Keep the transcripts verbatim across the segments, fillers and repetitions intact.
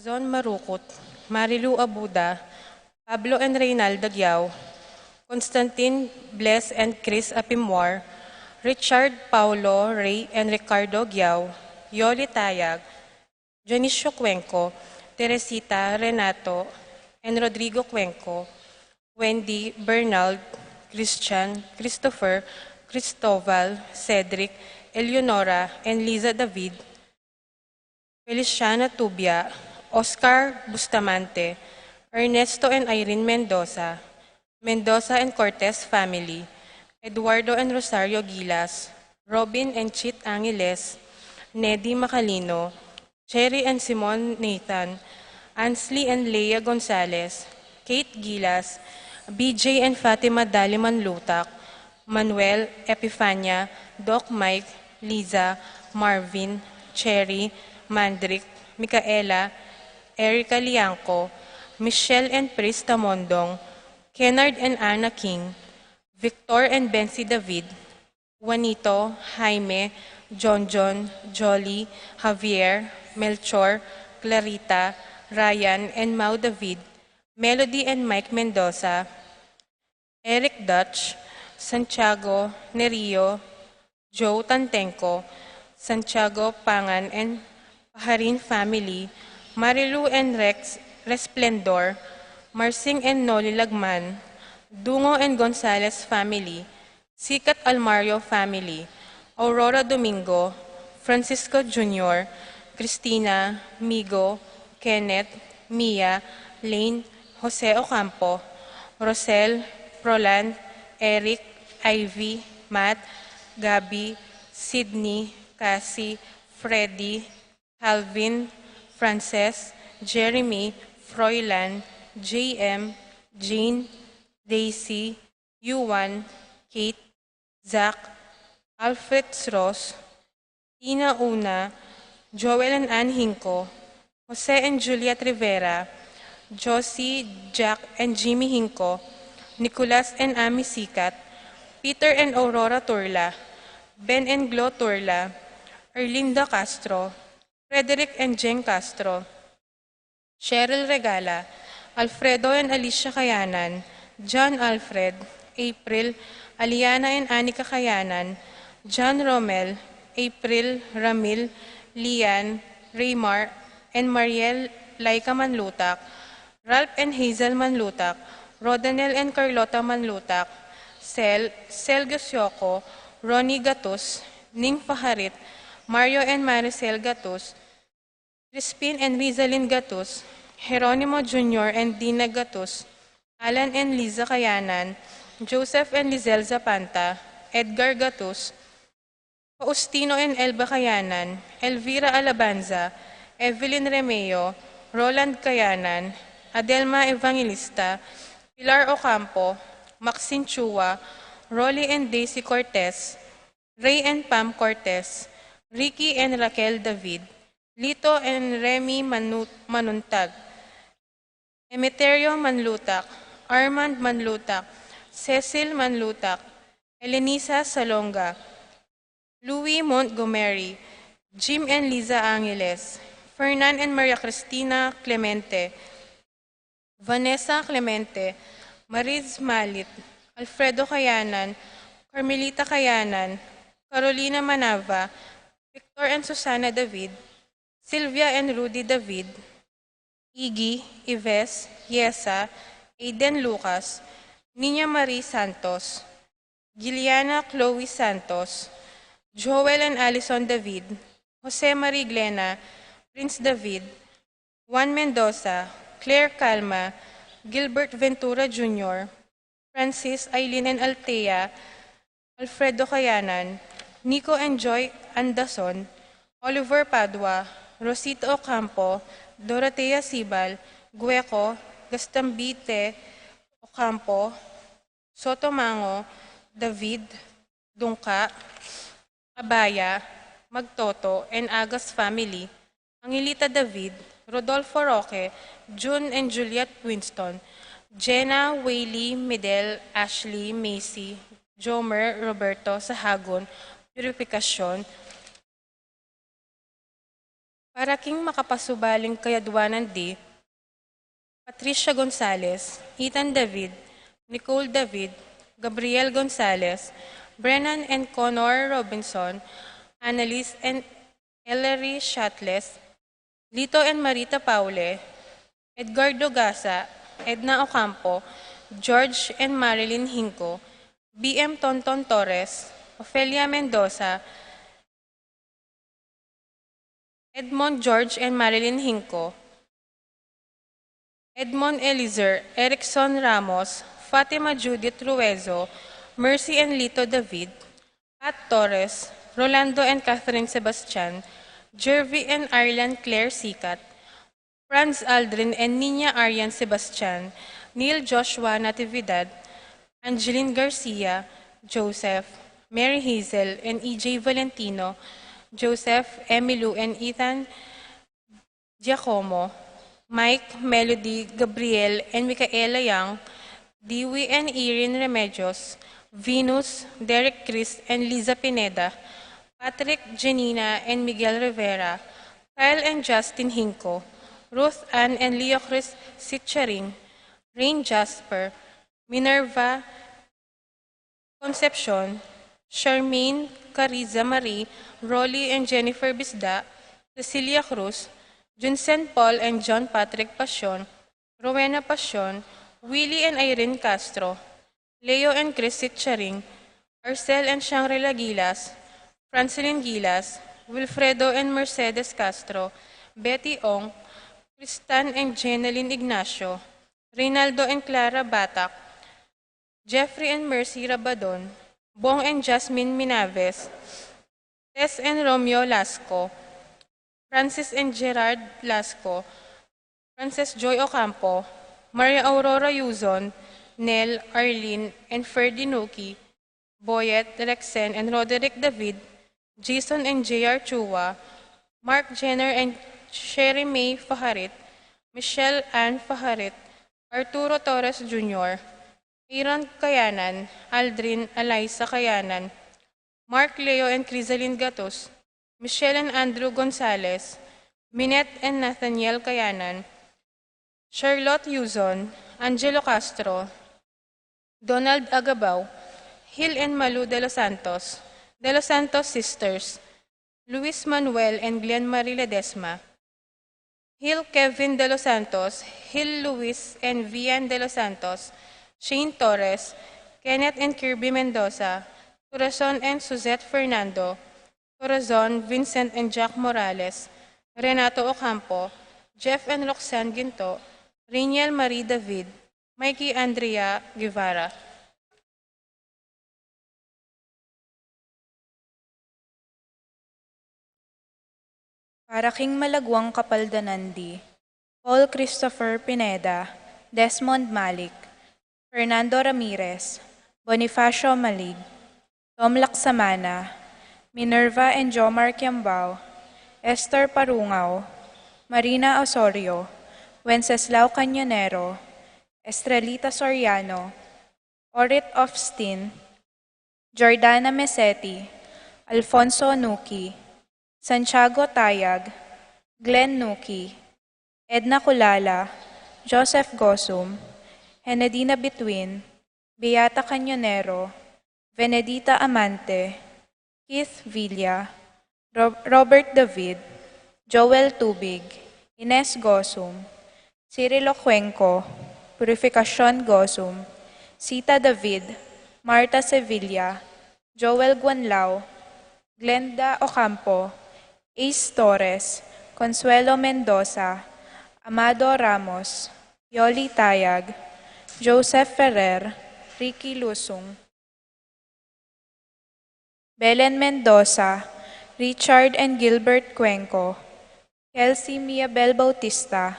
Corazon Marukut, Marilu Abuda, Pablo and Reynalda Giao, Constantine, Bles and Chris Apimwar, Richard, Paulo, Ray and Ricardo Giao, Yoli Tayag, Dionisio Cuenco, Teresita, Renato and Rodrigo Cuenco, Wendy, Bernald, Christian, Christopher, Cristobal, Cedric, Eleonora and Liza David, Feliciana Tubia, Oscar Bustamante, Ernesto and Irene Mendoza, Mendoza and Cortez family, Eduardo and Rosario Gilas, Robin and Chit Angeles, Nedy Macalino, Cherry and Simon Nathan, Ansley and Lea Gonzalez, Kate Gilas, B J and Fatima Dali Manlutak, Manuel, Epifania, Doc Mike, Liza, Marvin, Cherry, Mandrick, Micaela, Erica Liangco, Michelle and Pris Tamondong, Kennard and Anna King, Victor and Bensi David, Juanito, Jaime, Jonjon, Jolly, Javier, Melchor, Clarita, Ryan and Mau David, Melody and Mike Mendoza, Eric Dutch, Santiago Nerio, Joe Tantenco, Santiago Pangan and Pajarin family, Marilu and Rex Resplendor, Marsing and Noli Lagman, Dungo and Gonzalez family, Sikat Almario family, Aurora Domingo, Francisco Junior, Christina, Migo, Kenneth, Mia, Lane, Jose Ocampo, Rosel, Proland, Eric, Ivy, Matt, Gabby, Sydney, Cassie, Freddy, Calvin, Frances, Jeremy, Froilan, J M, Jean, Daisy, Yuan, Kate, Zach, Alfred Ross, Tina Una, Joel and Ann Hinco, Jose and Juliet Rivera, Josie, Jack and Jimmy Hinco, Nicolas and Amy Sikat, Peter and Aurora Turla, Ben and Glo Turla, Erlinda Castro, Frederick and Jeng Castro, Cheryl Regala, Alfredo and Alicia Kayanan, John Alfred, April, Aliana and Anika Kayanan, John Romel, April, Ramil, Lian, Raymar, and Mariel Laika Manlutak, Ralph and Hazel Manlutak, Rodanel and Carlota Manlutak, Sel, Sel Gasioko, Ronnie Gatus, Ning Fajarit, Mario and Maricel Gatus, Crispin and Rizalin Gatus, Jeronimo Junior and Dina Gatus, Alan and Liza Kayanan, Joseph and Lizelle Zapanta, Edgar Gatus, Faustino and Elba Kayanan, Elvira Alabanza, Evelyn Remeo, Roland Kayanan, Adelma Evangelista, Pilar Ocampo, Maxine Chua, Rolly and Daisy Cortez, Ray and Pam Cortez, Ricky and Raquel David, Lito and Remy Manu- Manuntag, Emeterio Manlutak, Armand Manlutak, Cecil Manlutak, Elenisa Salonga, Louis Montgomery, Jim and Liza Angeles, Fernan and Maria Cristina Clemente, Vanessa Clemente, Mariz Malit, Alfredo Kayanan, Carmelita Kayanan, Carolina Manava, Victor and Susana David, Sylvia and Rudy David, Iggy, Ives, Yesa, Aiden Lucas, Nina Marie Santos, Giliana Chloe Santos, Joel and Allison David, Jose Marie Glena, Prince David, Juan Mendoza, Claire Calma, Gilbert Ventura Junior, Francis, Aileen and Althea, Alfredo Kayanan, Nico and Joy Andason, Oliver Padua, Rosita Ocampo, Dorothea Sibal, Gueco, Gastambite Ocampo, Soto Mango, David, Dungka, Abaya, Magtoto, and Agas family, Angelita David, Rodolfo Roque, June and Juliet Winston, Jenna, Whaley, Midel, Ashley, Macy, Jomer, Roberto, Sahagun, Purificacion, para king makapasubaling kayadwanan di, Patricia Gonzalez, Ethan David, Nicole David, Gabriel Gonzalez, Brennan and Connor Robinson, Annalise and Ellery Shatles, Lito and Marita Paule, Edgardo Gasa, Edna Ocampo, George and Marilyn Hinco, B M Tonton Torres, Ofelia Mendoza, Edmond George and Marilyn Hinco, Edmond Elizer, Erickson Ramos, Fatima Judith Ruezo, Mercy and Lito David, Pat Torres, Rolando and Catherine Sebastian, Jervy and Arlan Claire Sicat, Franz Aldrin and Nina Arian Sebastian, Neil Joshua Natividad, Angeline Garcia, Joseph, Mary Hazel and E J Valentino, Joseph, Emilu and Ethan Giacomo, Mike, Melody, Gabriel and Micaela Young, Dewey and Irene Remedios, Venus, Derek Chris and Liza Pineda, Patrick, Janina and Miguel Rivera, Kyle and Justin Hinco, Ruth Ann and Leo Chris Sitcharing, Rain Jasper, Minerva Concepcion, Charmaine, Cariza Marie, Rolly and Jennifer Bisda, Cecilia Cruz, Junsen Paul and John Patrick Pasion, Rowena Pasion, Willie and Irene Castro, Leo and Chris Sitcharing, Arcel and Shangri-La Gilas, Francelyn Gilas, Wilfredo and Mercedes Castro, Betty Ong, Kristan and Jenalyn Ignacio, Reynaldo and Clara Batak, Jeffrey and Mercy Rabadon, Bong and Jasmine Minaves, Tess and Romeo Lasco, Francis and Gerard Lasco, Frances Joy Ocampo, Maria Aurora Yuzon, Nel, Arlene, and Ferdy Nuki, Boyet, Rexen, and Roderick David, Jason and J R Chua, Mark Jenner and Sherry May Fajarit, Michelle Ann Fajarit, Arturo Torres Junior, Aaron Kayanan, Aldrin Eliza Kayanan, Mark Leo and Crisalin Gatus, Michelle and Andrew Gonzalez, Minette and Nathaniel Kayanan, Charlotte Yuzon, Angelo Castro, Donald Agabao, Hill and Malu De Los Santos, De Los Santos Sisters, Luis Manuel and Glenn Marie Ledesma, Hill Kevin De Los Santos, Hill Luis and Vian De Los Santos, Shane Torres, Kenneth and Kirby Mendoza, Corazon and Suzette Fernando, Corazon, Vincent and Jack Morales, Renato Ocampo, Jeff and Roxanne Ginto, Rainiel Marie David, Mikey Andrea Guevara. Para king malaguang kapaldanan di, Paul Christopher Pineda, Desmond Malik, Fernando Ramirez, Bonifacio Malig, Tom Laksamana, Minerva and Jomar Kiambao, Esther Parungao, Marina Osorio, Wenceslao Cañonero, Estrelita Soriano, Orit Ofstin, Jordana Meseti, Alfonso Nuki, Santiago Tayag, Glenn Nuki, Edna Culala, Joseph Gosum, Henedina Bituin, Beata Cañonero, Venedita Amante, Keith Villa, Ro-, Robert David, Joel Tubig, Ines Gosum, Cirilo Cuenco, Purificacion Gosum, Sita David, Marta Sevilla, Joel Guanlao, Glenda Ocampo, Ace Torres, Consuelo Mendoza, Amado Ramos, Yoli Tayag, Joseph Ferrer, Ricky Lusung, Belen Mendoza, Richard and Gilbert Cuenco, Kelsey Miabel Bautista,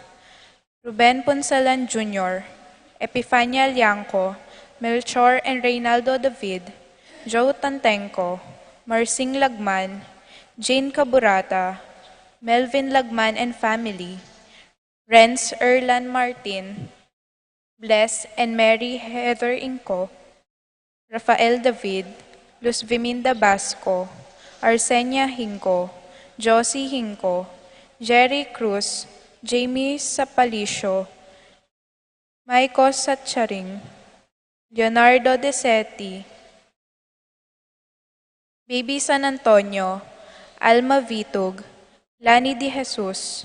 Ruben Punsalan Junior, Epifania Liangco, Melchor and Reynaldo David, Joe Tantenco, Marsing Lagman, Jane Caburata, Melvin Lagman and family, Renz Erlan Martin, Bless and Mary Heather Inco, Rafael David, Luz Viminda Basco, Arsenia Hinco, Josie Hinco, Jerry Cruz, Jamie Sapalicio, Maiko Satcharing, Leonardo Desetti, Baby San Antonio, Alma Vitug, Lani de Jesus,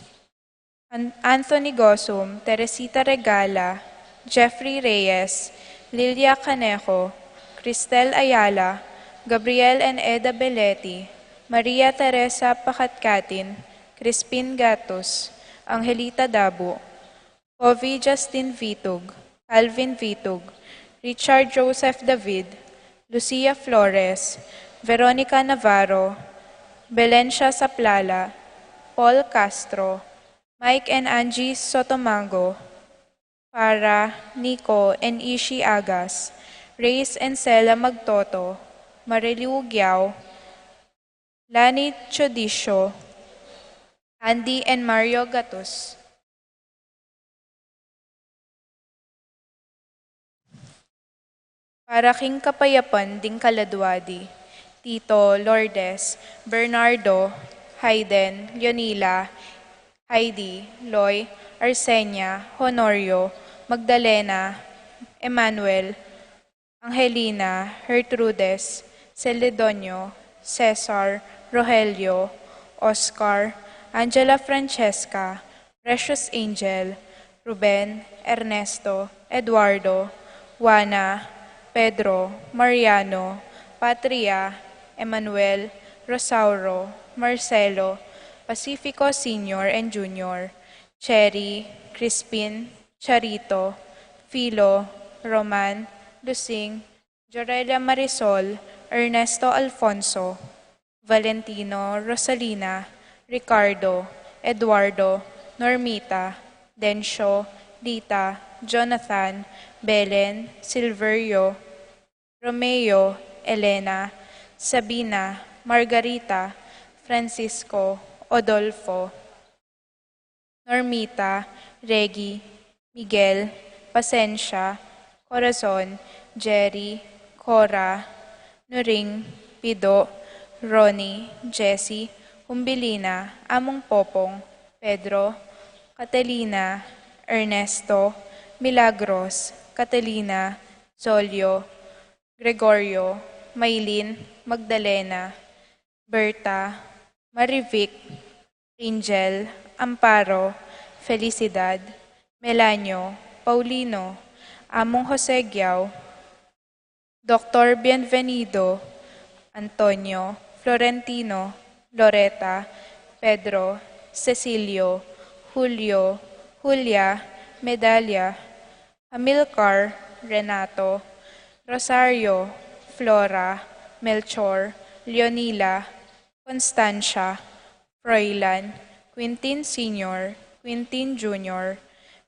An-, Anthony Gosum, Teresita Regala, Jeffrey Reyes, Lilia Canejo, Cristel Ayala, Gabriel and Eda Belletti, Maria Teresa Pacatcatin, Crispin Gatus, Angelita Dabu, Covi Justin Vitug, Calvin Vitug, Richard Joseph David, Lucia Flores, Veronica Navarro, Belencia Saplala, Paul Castro, Mike and Angie Sotomago, Farah, Nico and Ishi Agas, Reyes and Sela Magtoto, Marilu Giao, Lani Chodisio, Andy and Mario Gatus. Para king kapayapan ding kaladua di, Tito, Lourdes, Bernardo, Hayden, Leonila, Heidi, Loy, Arsenia, Honorio, Magdalena, Emmanuel, Angelina, Gertrudes, Celedonio, Cesar, Rogelio, Oscar, Angela Francesca, Precious Angel, Ruben, Ernesto, Eduardo, Juana, Pedro, Mariano, Patria, Emmanuel, Rosauro, Marcelo, Pacifico Senior and Junior, Cherry, Crispin, Charito, Filo, Roman, Lusing, Jorelia Marisol, Ernesto Alfonso, Valentino, Rosalina, Ricardo, Eduardo, Normita, Dencio, Lita, Jonathan, Belen, Silverio, Romeo, Elena, Sabina, Margarita, Francisco, Odolfo, Normita, Regi, Miguel, Pasensia, Corazon, Jerry, Cora, Nuring, Pido, Ronnie, Jessie, Humbilina, Among Popong, Pedro, Catalina, Ernesto, Milagros, Catalina, Zolio, Gregorio, Maylin, Magdalena, Berta, Marivic, Angel, Amparo, Felicidad, Melanio, Paulino, Among Jose Giao, Doktor Bienvenido, Antonio, Florentino, Loreta, Pedro, Cecilio, Julio, Julia, Medalia, Amilcar, Renato, Rosario, Flora, Melchor, Leonila, Constancia, Froilan, Quintin Senior, Quintin Junior,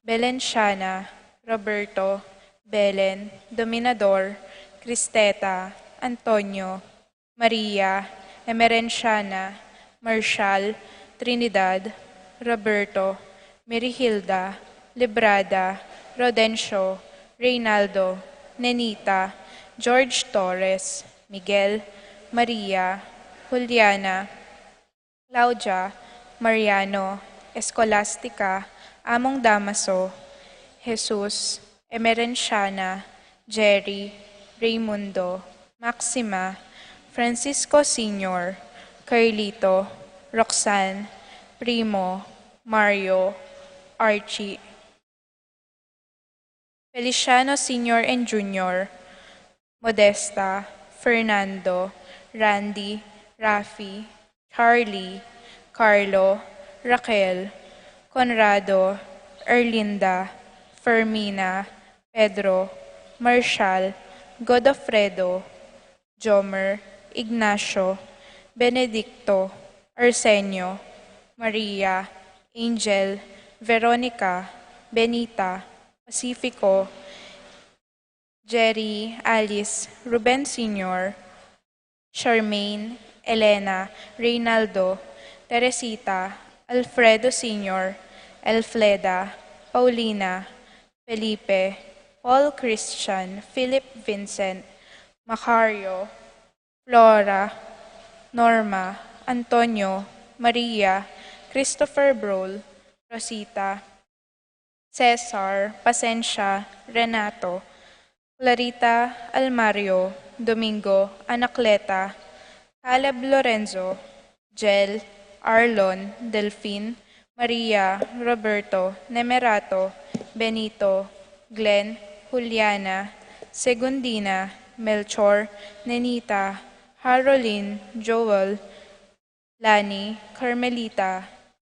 Belenciana, Roberto, Belen, Dominador, Cristeta, Antonio, Maria, Emerenciana, Marshall, Trinidad, Roberto, Mirihilda, Librada, Rodencio, Reynaldo, Nenita, George Torres, Miguel, Maria, Juliana, Claudia, Mariano, Escolastica, Among Damaso, Jesus, Emerenciana, Jerry, Raymundo, Maxima, Francisco Senior, Carlito, Roxanne, Primo, Mario, Archie, Feliciano Senior and Junior, Modesta, Fernando, Randy, Rafi, Charlie, Carlo, Raquel, Conrado, Erlinda, Fermina, Pedro, Marshall, Godofredo, Jomer, Ignacio, Benedicto, Arsenio, Maria, Angel, Veronica, Benita, Pacifico, Jerry, Alice, Ruben Senior, Charmaine, Elena, Reynaldo, Teresita, Alfredo Senior, Elfleda, Paulina, Felipe, Paul Christian, Philip Vincent, Macario, Flora, Norma, Antonio, Maria, Christopher Brol, Rosita, Cesar, Pasensia, Renato, Clarita, Almario, Domingo, Anacleta, Caleb, Lorenzo, Jel, Arlon, Delfin, Maria, Roberto, Nemerato, Benito, Glenn, Juliana, Segundina, Melchor, Nenita, Harolin, Joel, Lani, Carmelita,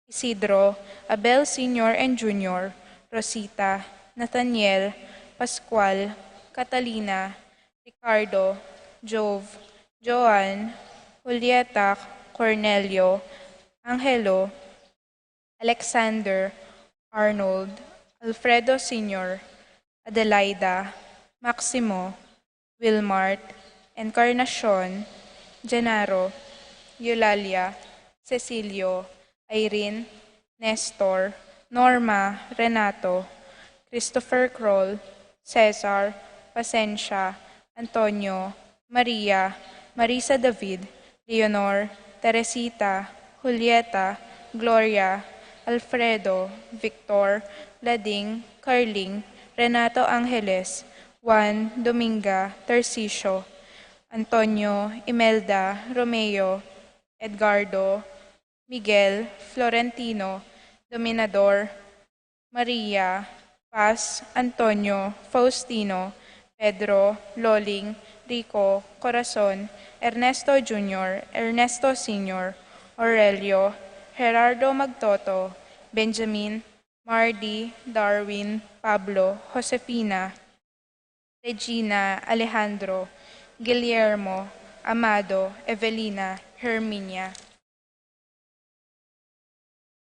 Isidro, Abel Senior and Junior, Rosita, Nathaniel, Pascual, Catalina, Ricardo, Jove, Joan, Julieta, Cornelio, Angelo, Alexander, Arnold, Alfredo Senior, Adelaida, Maximo, Wilmart, Encarnacion, Genaro, Eulalia, Cecilio, Irene, Nestor, Norma, Renato, Christopher Kroll, Cesar, Pasensia, Antonio, Maria, Marisa David, Leonor, Teresita, Julieta, Gloria, Alfredo, Victor, Lading, Carling, Renato Angeles, Juan, Dominga, Tarcisio, Antonio, Imelda, Romeo, Edgardo, Miguel, Florentino, Dominador, Maria, Paz, Antonio, Faustino, Pedro, Loling, Rico, Corazon, Ernesto Junior, Ernesto Senior, Aurelio, Gerardo Magtoto, Benjamin, Mardi, Darwin, Pablo, Josefina, Regina, Alejandro, Guillermo, Amado, Evelina, Herminia,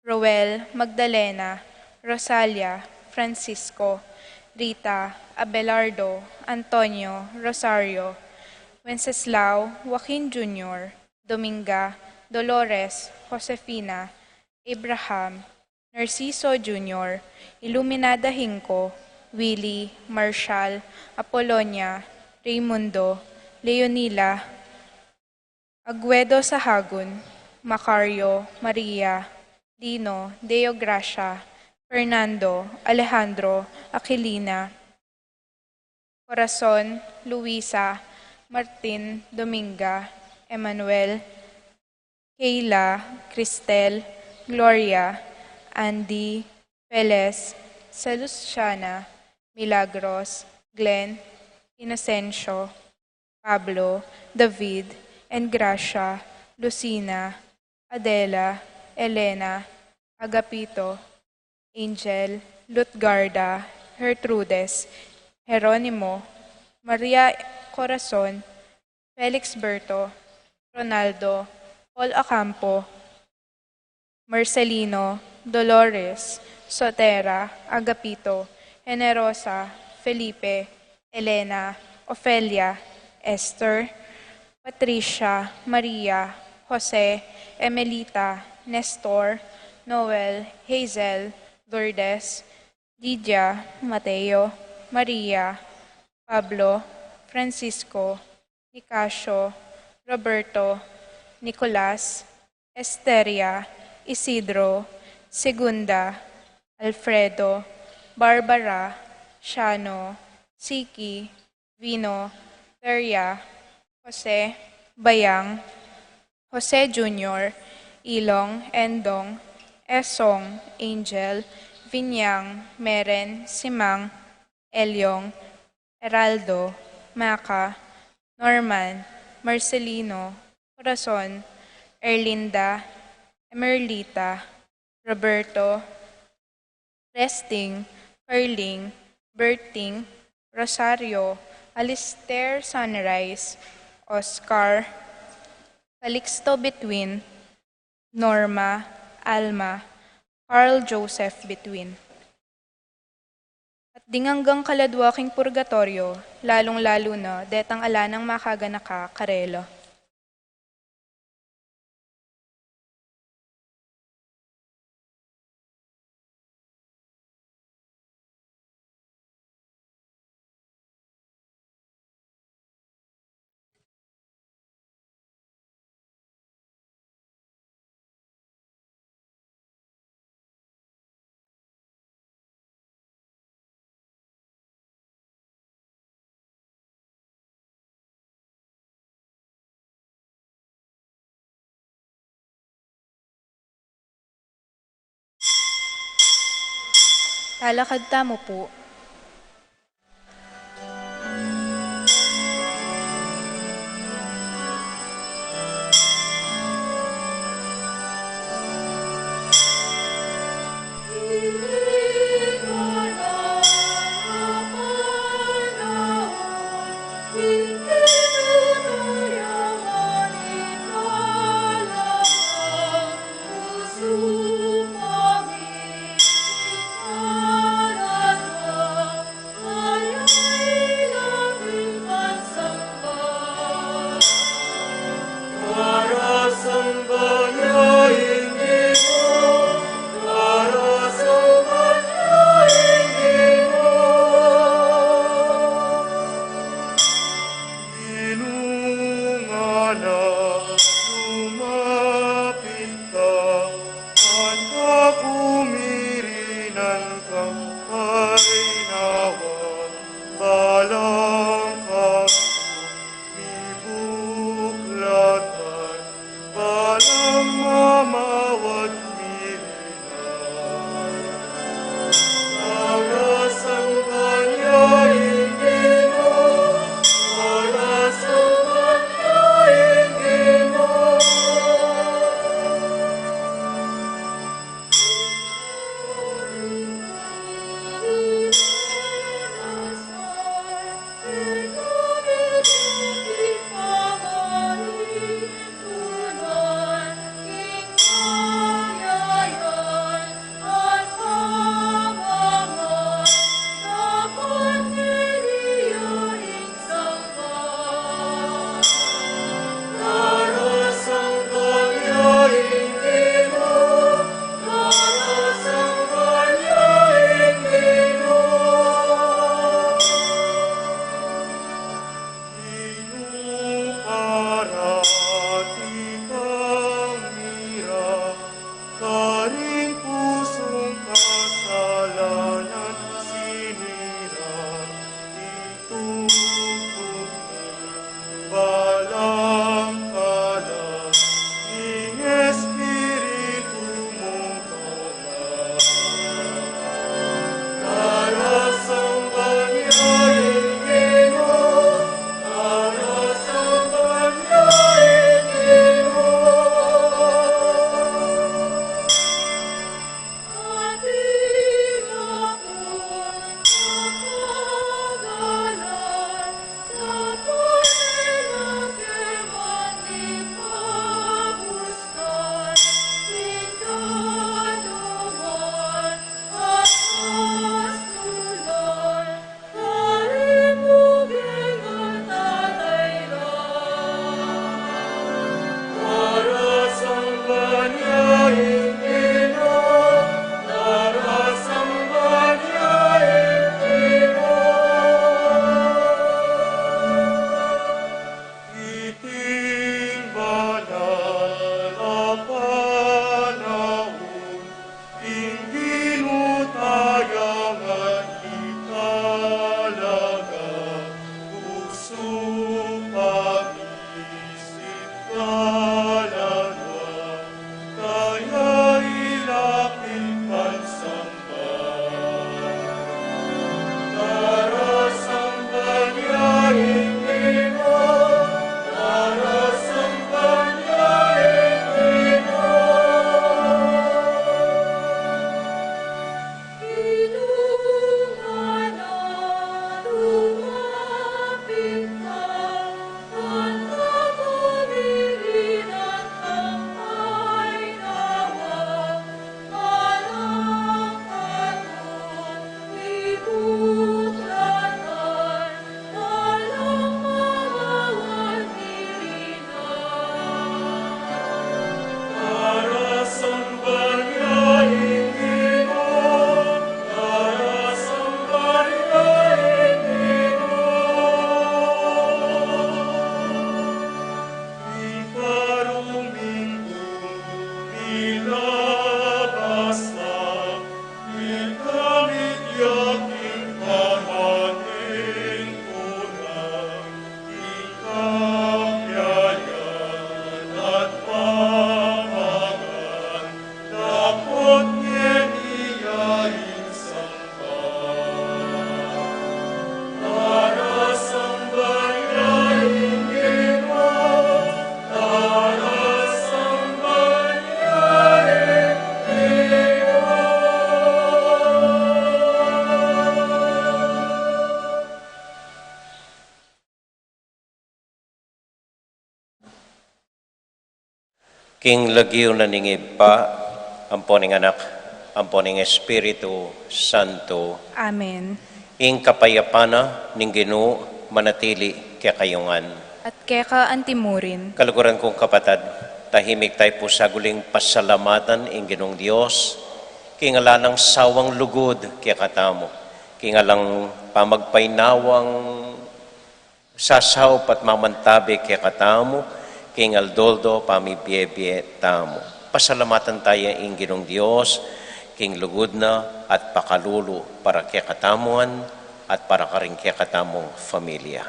Roel, Magdalena, Rosalia, Francisco, Rita, Abelardo, Antonio, Rosario, Wenceslao, Joaquin Junior, Dominga, Dolores, Josefina, Abraham, Narciso Junior, Iluminada Hinco, Willie, Marshall, Apolonia, Raymundo, Leonila, Aguedo Sahagun, Macario, Maria, Lino, Deo Gracia, Fernando, Alejandro, Aquilina, Corazon, Luisa, Martin, Dominga, Emmanuel, Kayla, Cristel, Gloria, Andy, Velez, Salustiana, Milagros, Glenn, Inocencio, Pablo, David, Engracia, Lucina, Adela, Elena, Agapito, Angel, Lutgarda, Gertrudes, Jeronimo, Maria Corazon, Felix Berto, Ronaldo, Paul Ocampo, Marcelino, Dolores, Sotera, Agapito, Generosa, Felipe, Elena, Ofelia, Esther, Patricia, Maria, Jose, Emelita, Nestor, Noel, Hazel, Lourdes, Lydia, Mateo, Maria, Pablo, Francisco, Nicasio, Roberto, Nicolas, Esteria, Isidro, Segunda, Alfredo, Barbara, Shano, Siki, Vino, Teria, Jose, Bayang, Jose Junior, Ilong, Endong, Esong, Angel, Vinyang, Meren, Simang, Elyong, Heraldo, Maca, Norman, Marcelino, Corazon, Erlinda, Emerlita, Roberto, Resting, Perling, Berting, Rosario, Alistair, Sunrise, Oscar, Calixto, Between, Norma, Alma, Carl Joseph, Between. At ding anggang kaladwa king purgatoryo, lalung-lalu na detang ala nang makaganaka karela. Talakad tamu pu. King lagyu na ning Ibpa, ampo ning Anak, ampo ning Espiritu Santo. Amen. Ing kapayapan na ning Ginu manatili kekayu ngan. At keka antimurin. Kaluguran kung kapatad, tahimik tayu pu sa guling pasalamatan ing Ginung Dios, king ala nang sawang lugud kekatamu, king alang pamagpainawang sasaup at mamantabe kekatamu, king aldo-aldo pamibie-bie tamu. Pasalamatan taya ing Ginung Dios, king lugud na at pakalulu para kekatamu ngan at para karing kekatamung familia.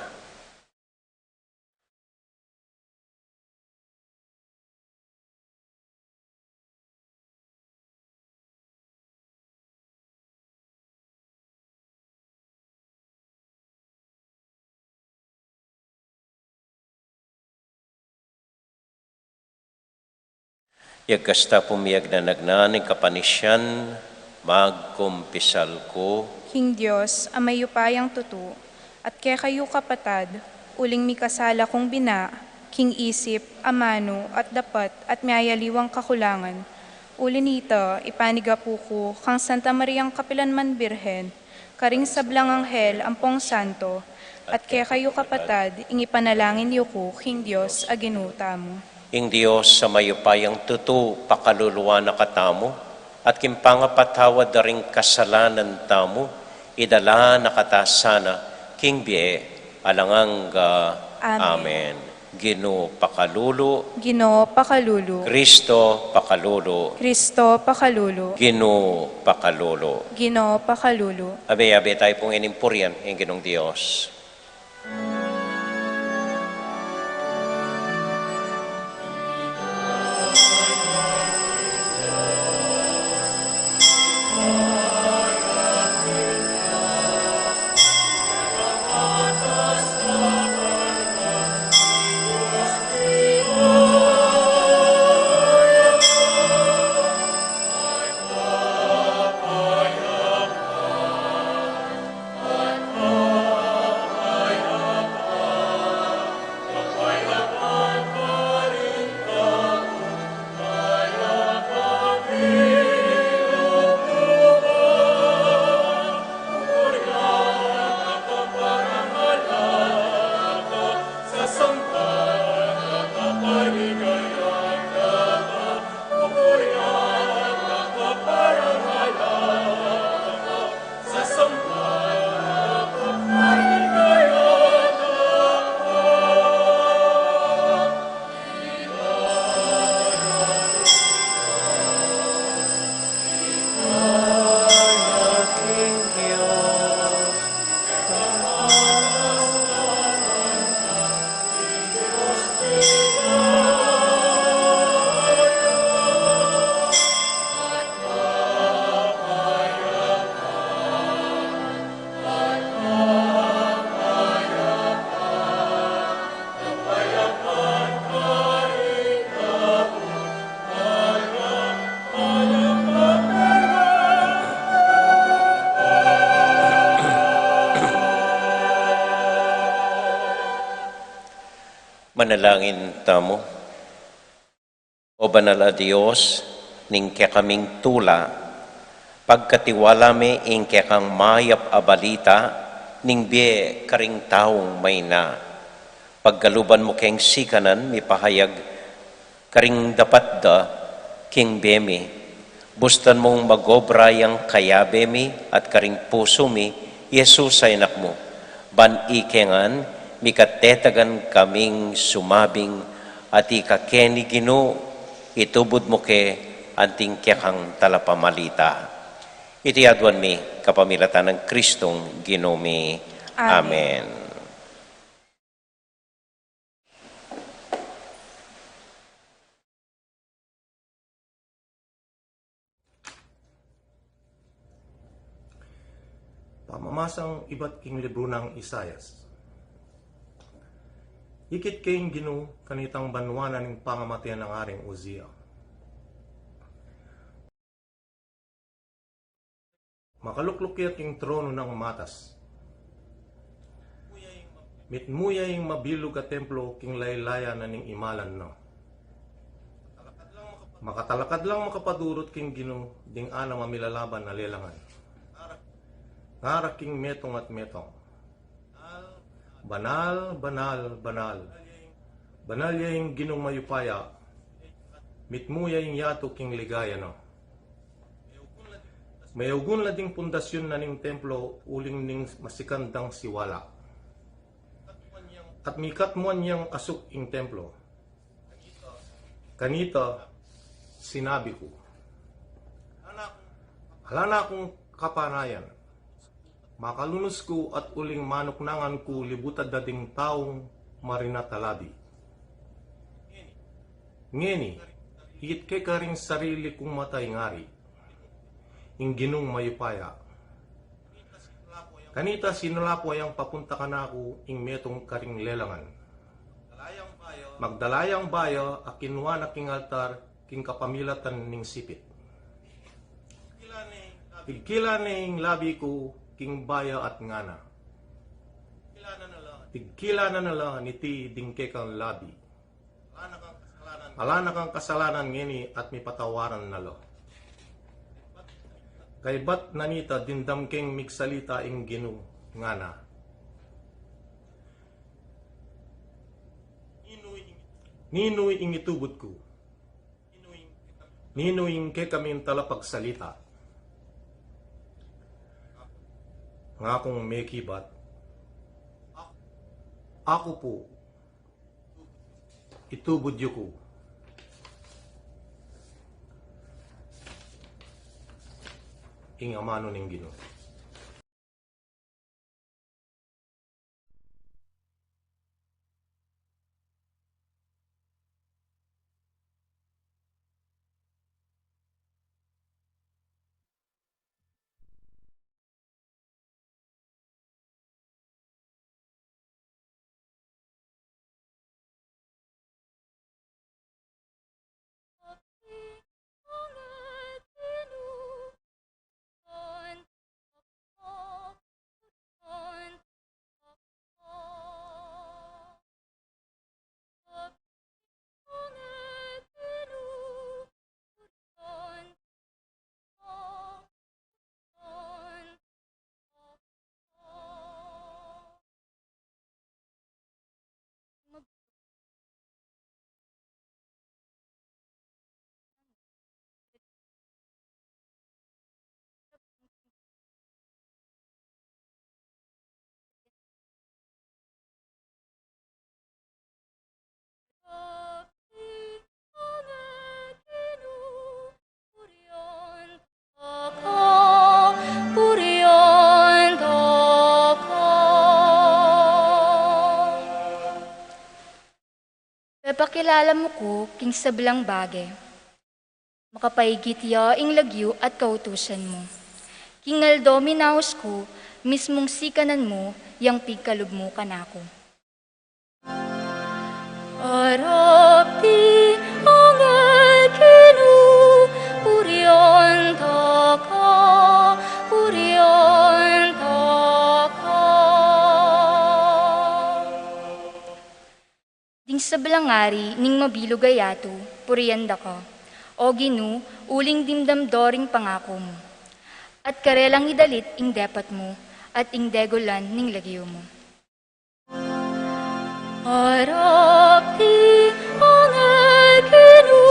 Yagkas ta pu miyagnanagnan ing kapanisian, magkumpisal ku. King Dios, a mayupayang tutu, at kekayu kapatad, uling mikasala kung bina, king isip, amanu, at dapat, at miyayaliwang kakulangan. Uli nita, ipanigapu ku kang Santa Mariang kapilanman Birhen, karing sablang anghel ampong santo, at kekayu kapatad, ing ipanalangin yu ku king Dios a Ginu tamu. Ing Dios a mayupayang tutu pakaluluan na katamu, at king pangapatawad da ring kasalanan tamu, idala na kata sana king bie alang angga. Amen. Amen. Ginu pakalulu. Ginu pakalulu. Kristo pakalulu. Kristo pakalulu. Ginu pakalulu. Ginu pakalulu. Abe-abe tayu pung inimpurian ing Ginung Dios. Manalangin tamu. O banal a Dios, ning kekaming tula, pagkatiwala mi ing kekang mayap a balita ning bie karing taung maina. Pagkaluban mu keng sikanan mipahayag karing dapat da king bie mi. Bustan mung mag-obra yang kayabe mi at karing pusu mi, Jesus a Anak mu. Ban ike ngan, mikatetagan kaming sumabing, atiu ka keni Ginu, itubud mu ke anting kekang talapamalita. Iti aduan mi kapamilatan nang Kristong Ginu mi. Amen. Amen. Pamamasang ibat king libru nang Isaias. Ikit ke ing Ginu kanitang banua na ning pangamate nang Aring Uzia. Makalukluk ya king tronu nang matas. Mitmu ya ing mabilug a templo king laylaya na ning imalan na. Makatalakad lang makapadurut king Ginu ding anam a milalaban a lelangan. Ngara king metung at metung, "Banal, banal, banal. Banal ya ing Ginung mayupaya. Mitmu ya ing yatu king ligaya na. Meyugun la ding pundasyun na ning templo uling ning masikan dang siwala. At mikatmuan yang asuk ing templo." Kanita, sinabi ku, "Ala na kung kapanayan. Makalunus ku at uling manuknangan ku libutan da ding taung marinat a labi. Ngeni, ikit ke karing sarili kung mata ing Ari, ing Ginung mayupaya." Kanita sinulapo yang papunta kanaku ing metung karing lelangan. Magdala yang baya a kinua na king altar king kapamilatan ning sipit. Tigkilan ne ing labi ku king baya at ngana, "Tigkilan na la niti ding kekang labi. Ala na kang kasalanan ngeni at mipatawaran na la." Kaybat na nita dimdam keng migsalita ing Ginu, ngana, "Ninu ing itubud ku? Ninu ing kekaming talapagsalita?" Ngakung mekibat, "Aku pu, itubud yu ku," ing amanu ning Ginu. Pepakilala mu ku king sablang bage. Makapaigit ya ing lagyu at kautusan mu. King aldo minaus ku, mismung sikanan mu yang pigkalub mu kanaku. Arap ti anghel Ginu, purian da ka, purian da ka. Ding sablang ari ning mabilug a yatu, purian da ka, O Ginu, uling dimdam da ring pangaku mu. At karelang idalit ing depat mu, at ing degulan ning lagyu mu. Arap ti anghel Ginu,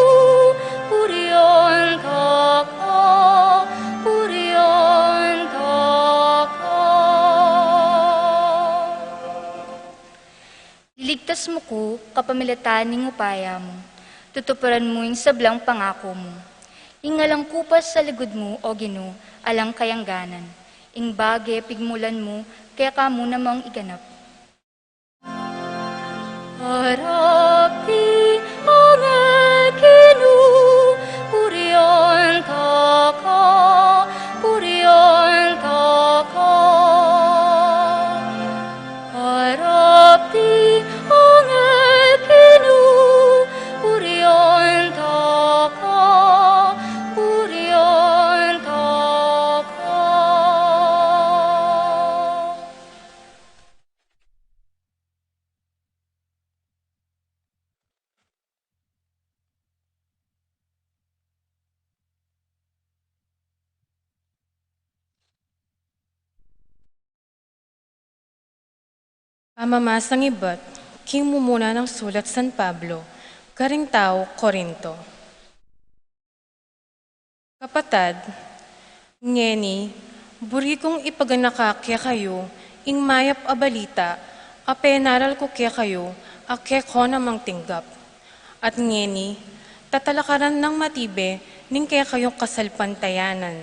purian da ka, purian da ka. Liligtas mu ku kapamilatan ning upaya mu, tutuparan mu ing sablang pangaku mu. Ing alang kupas a lugud mu, O Ginu, alang kayangganan. Ing bage pigmulan mu, keka mu namang iganap. Arap ti anghel Ginu, purian da ka, purian da ka. Arap ti anghel Ginu, purian da ka, purian da ka. A mamasang ibat king mumuna nang sulat San Pablo karing tau Corinto. Kapatad, ngeni, buri kung ipaganaka kekayu ing mayap a balita a penaral ku kekayu a keko namang tinggap. At ngeni, tatalakaran nang matibe ning kekayung kasalpantayanan.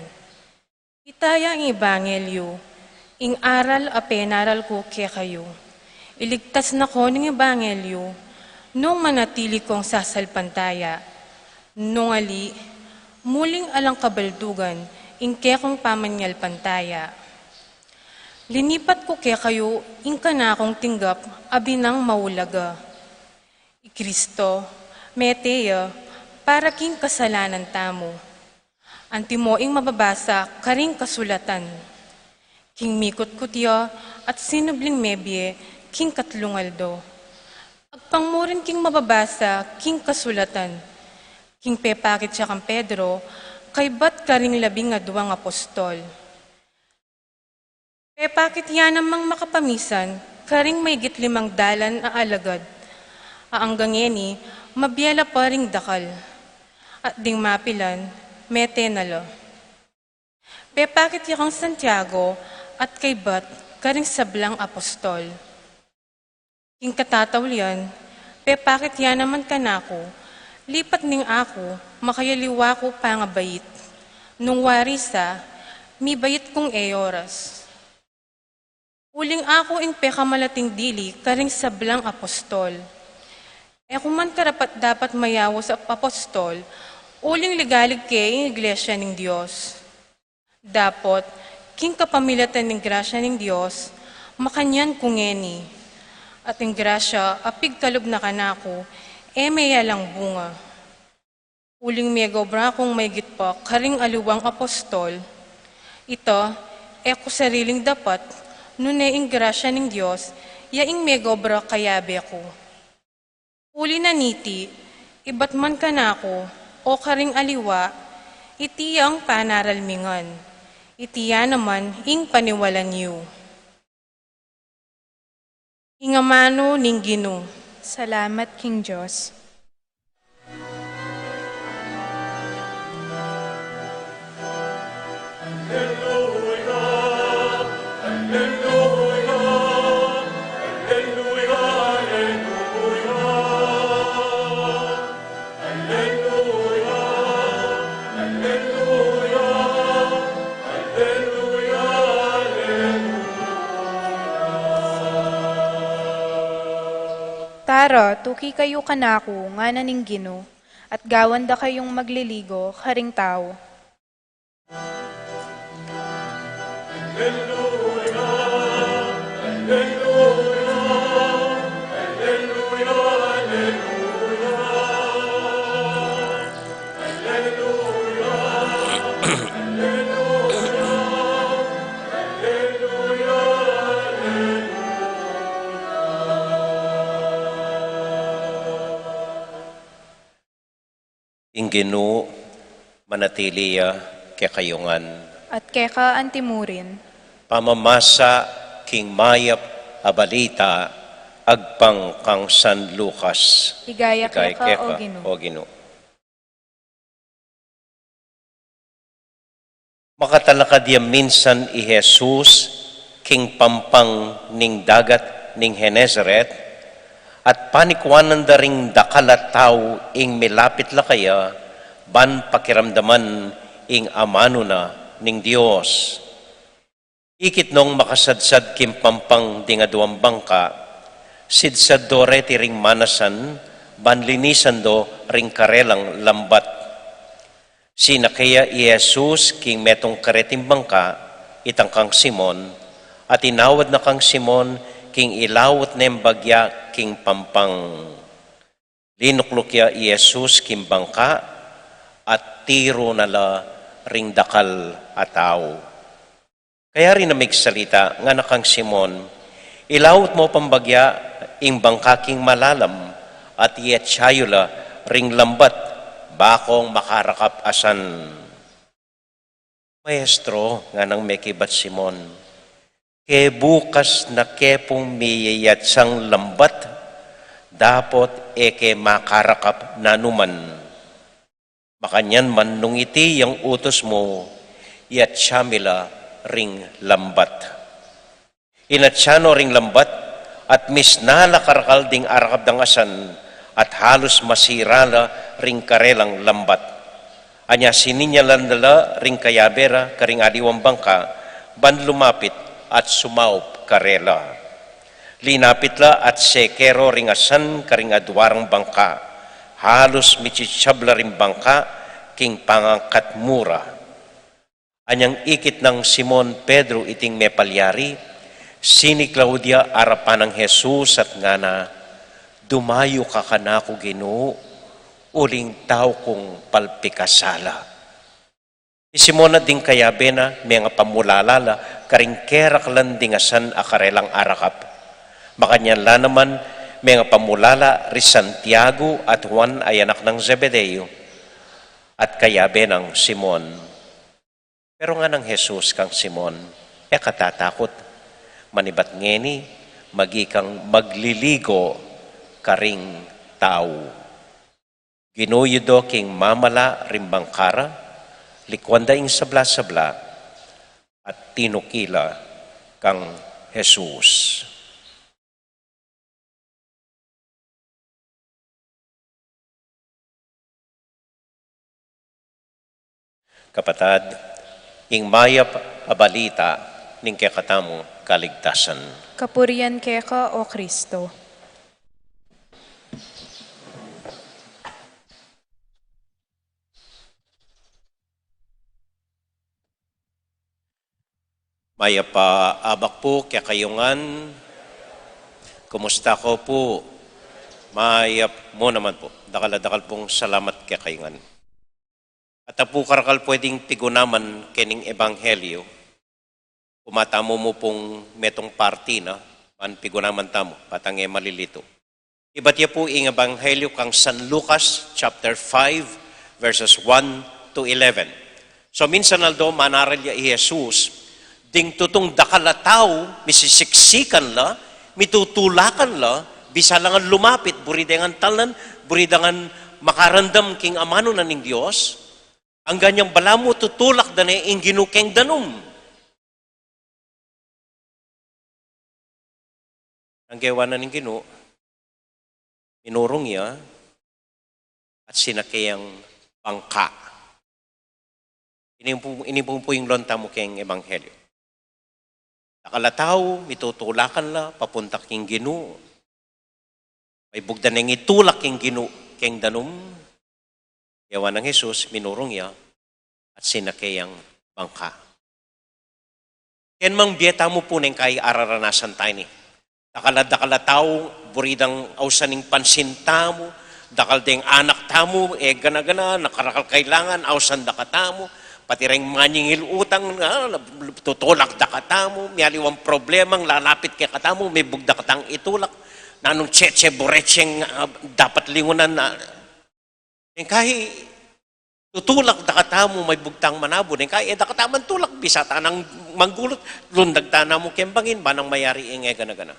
Ita ya ing ebanghelyu, ing aral a penaral ku kekayu. Iligtas na ko ning ebanghelyu, nung manatili kong sasalpantaya. Nung ali, muling alang kabaldugan ing kekong pamanyalpantaya. Linipat ku kekayu ing kanakung tinggap a binang maulaga. I Kristo, mete ya para king kasalanan tamu. Antimo ing mababasa karing kasulatan. King mikutkut ya at sinubling mebie king katlung aldo. Agpang mu rin king mababasa king kasulatan. King pepakit ya kang Pedro, kaybat karing labing aduang apostol. Pepakit ya namang makapamisan karing maygit limang dalan a alagad, a anggang ngeni mabie la pa ring dakal, at ding mapilan mete na la. Pepakit ya kang Santiago at kaybat karing sablang apostol. King katataulian, pepakit ya naman kanaku, lipat ning aku makayaliwa ku pangabait, nung wari sa, mibait kung e oras. Uling aku ing pekamalating dili karing sablang apostol. E ku man karapat-dapat mayaus a apostol, uling ligalig ke ing iglesia ning Dios. Dapot, king kapamilatan ning grasya ning Dios, makanyan ku ngeni. At ing grasya a pigkalub na kanaku, e meyalang bunga. Uling megobra kung maygit pa karing aliwang apostol, ita, e ku sariling dapat, nune ing grasya ning Dios, ya ing megobra kayabe ku. Uli na niti, ibat man kanaku, o karing aliwa, iti ya ing panaral mi ngan, iti ya naman ing paniwalan yu. Ing amanu ning Ginu. Salamat king Dios. Tara, tuki kayu kanaku, ngana ning Ginu, at gawan da kayung magliligo karing tau. Ing Ginu manatili ya kekayu ngan. At keka antimurin. Pamamasa king mayap a balita agpang kang San Lucas. Ligaya keka, O Ginu. O Ginu. Makatalakad ya minsan i Jesus king pampang ning dagat ning Genesaret, at panikuanan da ring dakal a tau ing milapit la kaya, ban pakiramdaman ing amanu na ning Dios. Ikit nong makasadsad king pampang ding aduang bangka, sidsad do reti ring manasan, ban linisan do ring karelang lambat. Sinake ya i Jesus king metung kareting bangka, itang kang Simon, at inawad na kang Simon king ilaut neng bagya king pampang. Linukluk ya i Jesus king bangka, at tiru na la ring dakal a tau. Kayari na migsalita, ngana kang Simon, "Ilaut mo pang bagya ing bangka king malalam, at iatsa yu la ring lambat, bakong makarakap asan." "Maestro," nganang mekibat Simon, Ke bukas na ke pung miyayatsang lambat, dapot e ke makarakap nanuman. Makanyan man nung iti yang utus mu, iyatsa mi la ring lambat. Inatsa no ring lambat, at misna la karakal ding arakap dang asan, at halus masira la ring karelang lambat. Anya sininyalan da la ring kayabe ra karing aliwang bangka, ban lumapit at sumaup karela. Linapit la at seke ro ring asan karing adua rang bangka. Halus mitsitsab la ring bangka king pangangkat mu ra. Anyang ikit nang Simon Pedro iting mepalyari, siniklaud ya arapan nang Jesus at ngana, "Dumayu ka kanaku, Ginu, uling tau kung palpikasala." I Simon at ding kayabe na, mengapamulala la karing keraklan ding asan a karelang arakap. Makanyan la naman, mengapamulala ri Santiago at Juan a anak nang Zebedeo, at kayabe nang Simon. Pero ngana nang Jesus kang Simon, "E ka tatakut. Manibat ngeni, maging kang magliligo karing tau." Ginuyu do king mamala ring bangka ra, likuan da ing sabla-sabla, at tinuki la kang Jesus. Kapatad, ing mayap a balita ning kekatamung kaligtasan. Kapurian keka, O Kristo. Mayap a abak pu kekayu ngan. Kumusta ko pu? Mayap mu naman pu. Dakal a dakal pung salamat kekayu ngan. At apu karakal pwedeng pigunaman kening ebanghelyo. Kumatamu mu pung metung parti na, man pigunaman tamu, patang e malilitu. Ibat ya pu ing Ebanghelyo kang San Lucas, chapter five, verses one to eleven. So, minsan aldo, manaral ya i Jesus, ding tutung dakal a tau, misisiksikan la, mitutulakan la, bisa la ngan lumapit, buri de ngan talnan, buri de ngan makarandam king amanu na ning Dios, anggang yang balamu tutulak da ne ing Ginu keng danum. Ang gewa na ning Ginu, minurung ya, at sinake yang bangka. Ini pu, ini pu, pu ing lonta mu keng ebanghelyo. Dakal a tau, mitutulakan la, papunta king Ginu. Maybugda neng itulak king Ginu, keng danum. Gewa nang Jesus, minurung ya, at sinake yang bangka. Ken mang bie tamu pu neng kai araranasan tani. Dakal a dakal a tau, buri dang ausan ing pansin tamu, dakal deng anak tamu, e gana-gana, nakarakal kailangan, ausan da katamu, pati reng manyingil utang, ah, tutulak da katamu, mialiwang problemang lalapit kekatamu, mibugda katang itulak, nanung tsetse buretseng, ah, dapat lingunan na, Ing kai, tutulak da katamu maybugtang manabun. Ing kai, e da katamu mantulak, bisa ta nang manggulut, lundag ta namu keng bangin, ba nang mayari ing e gana-gana.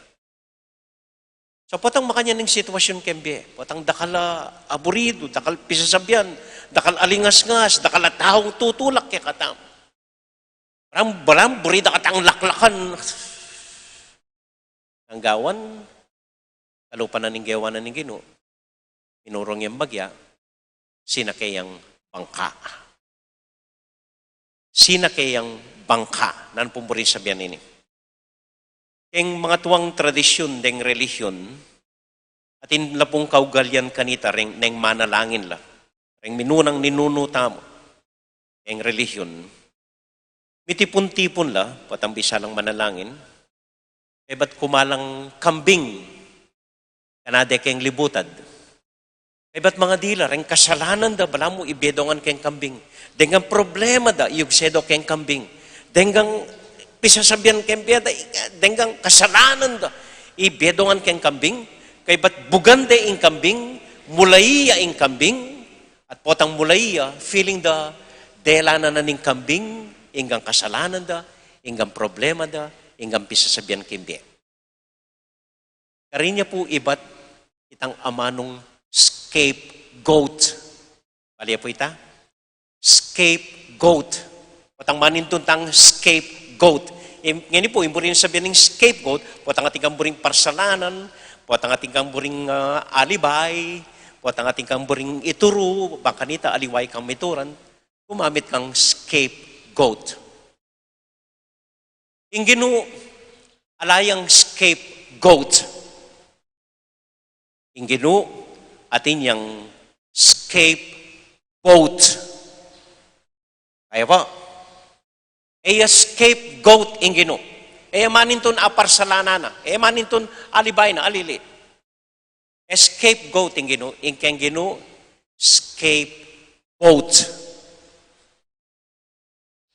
So, potang makanyan ing sitwasyon keng bie, potang dakal a aburidu, dakal pisasabian, dakal alingasngas, dakal a taung tutulak kekatamu. Balam, balam, buri da katang laklakan. Anggawan, kalupa na ning gewa na ning Ginu, minurung yang bagya, sinake yang bangka. Sinake yang bangka, nanu pung buri sabian ini. Keng mangatuang tradisyun deng relihiyon, atin la pung kaugalian kanita reng, neng manalangin la, reng minunang ninunu tamu, keng relihiyon, mitipun-tipun la, potang bisa lang manalangin, kaybat kumalang kambing, kanade keng libutad. Kaybat mangadi la, reng kasalanan da, balamu ibie do ngan keng kambing. Deng ngan problema da, iyugse do keng kambing. Deng ngan pisasabian keng bie da, deng ngan kasalanan da, ibie do ngan keng kambing. Kaybat bugan de ing kambing, mulai ya ing kambing, at potang mulai ya, feeling da, dela na na ning kambing, ing ngan kasalanan da, ing ngan problema da, ing kampisasabian king bie. Karin ya pu ibat itang amanung scapegoat. Bale ya pu ita? Scapegoat. Potang manintun tang scapegoat. Im-, ngeni pu, ing buring sabian ning scapegoat, potang atin kang buring parsalanan, potang atin kang buring, ah, alibay, potang atin kang buring ituru, bang kanita aliwa kang mituran, gumamit kang scapegoat. Ing Ginu, ala yang scapegoat. Ing Ginu, atin yang scapegoat. Kaya pu, e ya scapegoat ing Ginu. E ya manintun aparsalanan na. E ya manintun alibay na, alili. E scapegoat ing Ginu, ing keng Ginu, scapegoat.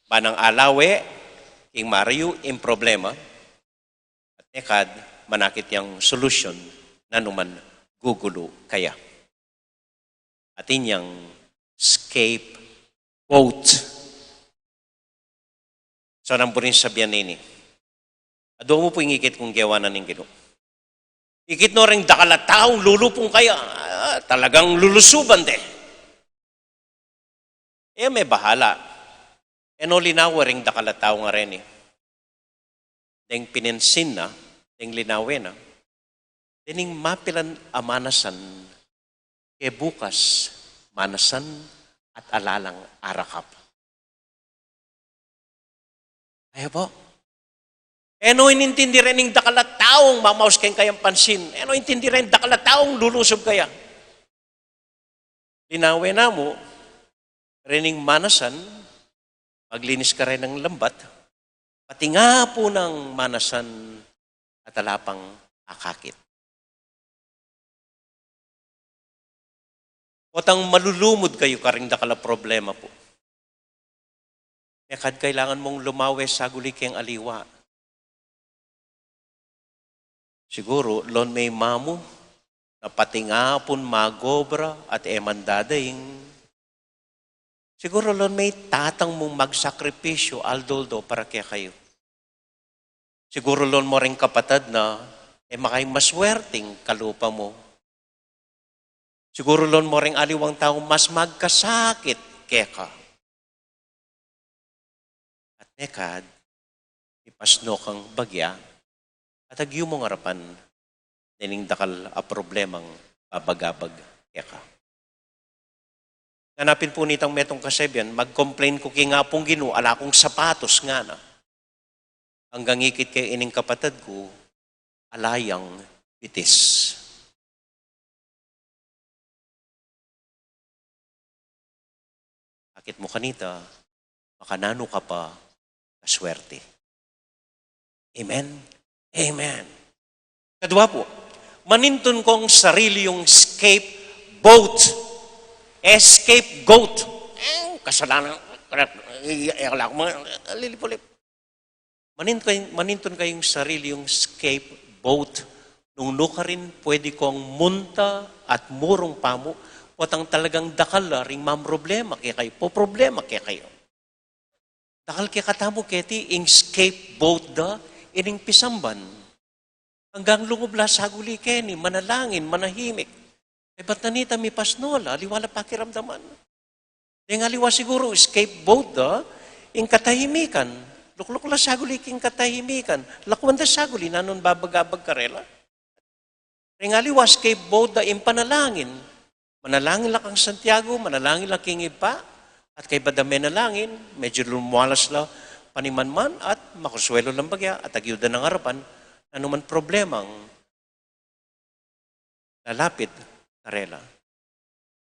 Ba nang alawe king marayu ing problema, at mekad manakit yang solusyon nanu man gugulu kaya. Atin yang scapegoat. So, nanu pu ring sabian nini? Adua mu pu ing ikit kung gewa na ning Ginu. Ikit no reng dakal a taung lulupung kaya, ah, talagang lulusuban de. E me bahala. E no linawe reng dakal a tau ngareni. Deng pinensin na, deng linawe na, dening mapilan a manasan, ke bukas manasan at ala lang arakap. Kaya pu, e no inintindi reng dakal a taung mamaus keng kayang pansin. E no intindi reng dakal a taung lulusub kaya. Linawe na mu, rening manasan, maglinis ka reng lambat, patinga pu nang manasan at ala pang akakit. Potang malulumud kayu karing dakal a problema pu, mekad kailangan mung lumawe saguli keng aliwa. Siguru, lon me mamu, na patinga pun mag-obra at e man dadaing. Siguru, lon me tatang mung magsakripisyu aldo-aldo para kekayu. Siguru, lon mo reng kapatad na e makaimaswerting kalupa mu. Siguru lon mo reng aliwang tau mas magkasakit keka. At mekad, ipasno kang bagya, at agyu mung arapan, dening dakal a problemang babagabag keka. Ngana pin pu nitang metung kasebian, mag-complain ku king Apung Ginu, ala kung sapatos, ngana. Anggang ikit ke ining kapatad ku, ala yang bitis. Akit mu kanita, makananu ka pa kaswerte. Amen? Amen. Kadua pu, manintun kong sarili yung scapegoat. E scapegoat. E, kasalanan, iya, iya, lilipulip. Manintun, manintun kayung sarili yung scapegoat. Nung nu karin pwede kong munta at murung pamu, potang talagang dakal la ring mamroblema kekayu, poproblema kekayu. Dakal kekatamu keti ing scapegoat da ining pisamban. Anggang lungub la saguli keni, manalangin, manahimik. E bat na nita mipasno la, aliwa la pakiramdaman. Deng aliwa siguru, scapegoat da ing katahimikan. Lukluk la saguli king katahimikan. Lakuan da saguli nanung babagabag karela. Deng aliwa, scapegoat da ing panalangin. Manalangin la kang Santiago, manalangin la king Ibpa, at kaybat da menalangin, medyu lumualas la panimanman, at makuswelo lang bagya, at agyu da nang arapan nanu man problemang lalapit karela.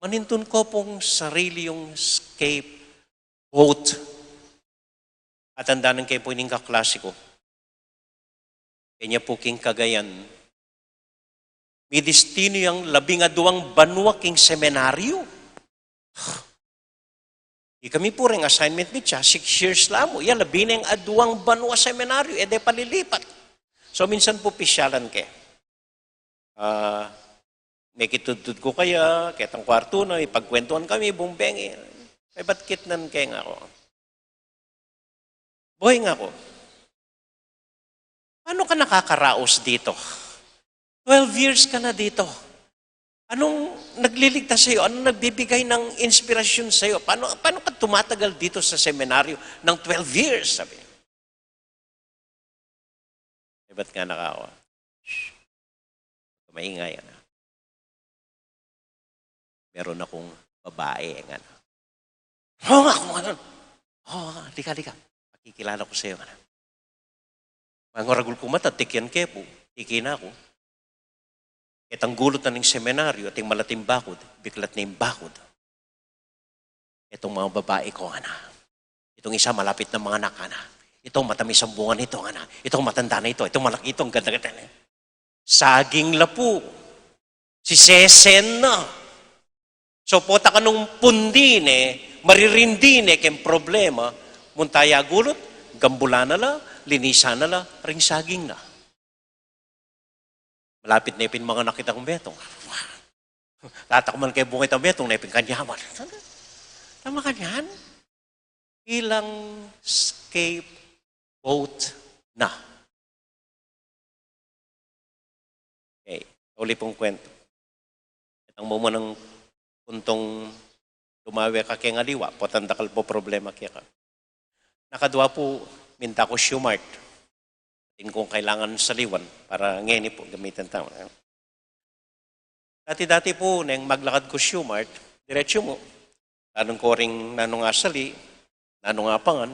Manintun ko pung sarili yung scapegoat. At tandanan ke pu ining kaklase ku. Kenya pu king Cagayan, midistinu yang labing aduang banua king seminaryu. Ikami pu reng assignment mi, six years la mu. Ya, labing aduang banua seminaryu, e de palilipat. So, minsan pu pisyalan ke. Ah, mekitudtud ku kaya ketang kwartu na, ipagkwentuan kami, bung bengi. Kaybat kitnan ke, ngaku. Boy, ngaku, Paano ka nakakaraos dito? Twelve years ka na dito. Anong nagliligtas sa'yo? Anong nagbibigay ng inspirasyon sa'yo? Paano, paano ka tumatagal dito sa seminaryo ng twelve years? Sabi niya. Eh, ba't nga nakawa? Shh. Maingay, ano? Meron akong babae, ano? Oo nga, kung ano. Oo nga, lika, lika. Pakikilala ko sa'yo, ano? Manguragul ku mata, tikian ke pu, tiki na ku. Itang gulut na ning seminaryo, ating malating bakud, biklat na ing bakud. Itong mga babae ko, ana. Itong isa malapit na manganak, ana. Itong matamis ang bunga nito, ana. Itong matanda na ito, itong malaki ito, ang ganda-ganda na. Saging la pu. Sisesen na. So, pota ka nung pundi ne, maririndi ne, keng problema, munta ya gulut, gambulan na la, linisan na la, ring saging na. Malapit ne pin manganak itang betong. Tatakman ke bunga itang betong, ne pin kanyaman. Tama kanyan? Ilang scapegoat na. Okay, uli pung kwento. Itang mumunang puntong lumawe ka keng aliwa, potang dakal pu problema keka. Nakadwa pu, minta ku Shoe Mart. Atin kung kailangan saliwan para ngeni pu gamitan tamu. Dati-dati pu, neng maglakad ku Shoe Mart, diretsu mu. Tanung ku ring nanung asali, nanung apangan.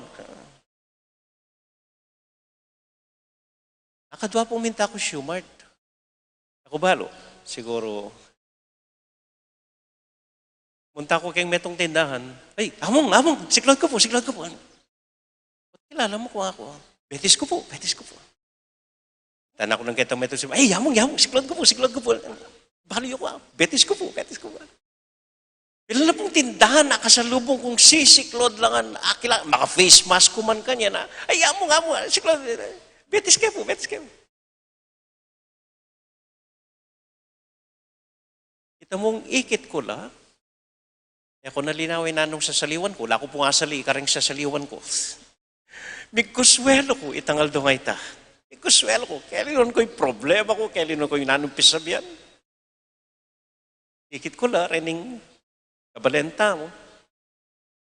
Nakadwa pung minta ku Shoe Mart. Aku balu, siguru. Munta ku keng metung tindahan. Ay, among, among, siklaud ku pu, siklaud ku pu. Kilala mu ku aku? Betis ku pu, betis ku pu. Tana ku nang ketang metung, ay, among, among, siklaud ku pu, siklaud ku pu. Balu yu ku, betis ku pu, betis ku pu. Pila na pung tindahan a kasalubung kung sisiklaud la ngan, akila, maka-face mask ku man kanyan, a. Ay, among, among, siklaud. Betis ke pu, betis ke pu. Ita mung ikit ku la, e ku na linawe nanung sasaliwan ku, ala ku pung asali kareng sasaliwan ku. Migkuswelu ku itang aldo a ita. Migkuswelu ku, kelinan ku ing problema ku, kelinan ku ing nanung pisabian. Ikit ku la, rening kabalen tamu,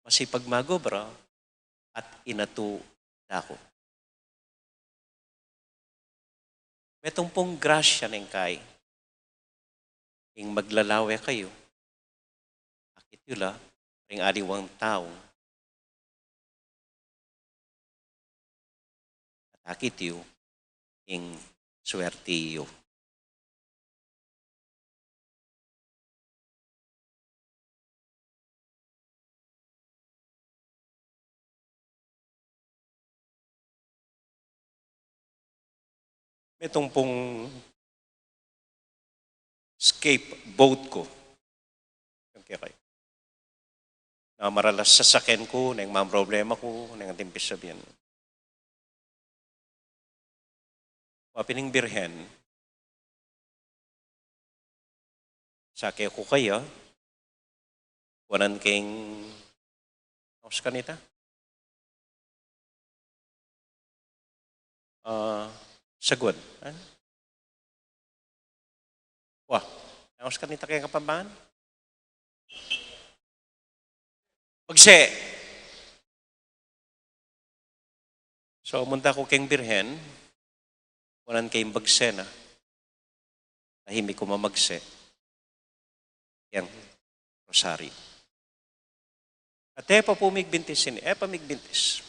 masipag magobra at inatu da ku. Metung pung grasya neng kai, ing maglalawe kayu, akit yu la ring aliwang tau, at akit yu ing swerti yu. Metung pung scapegoat ku. Kaya kayu. Na maralas sasaken ku, neng mamroblema ku, neng anting pisabian. Wa pin ing Birhen, sake ku kaya, kuanan keng, aus kanita? Ah, sagwan. Wa, aus kanita keng Kapampangan? Bagse. So, munta ku keng Birhen, kuanan ke ing bagse na, tahimik ku mamagse keng rosaryu. At e pa pu migbintis ini, e pa migbintis.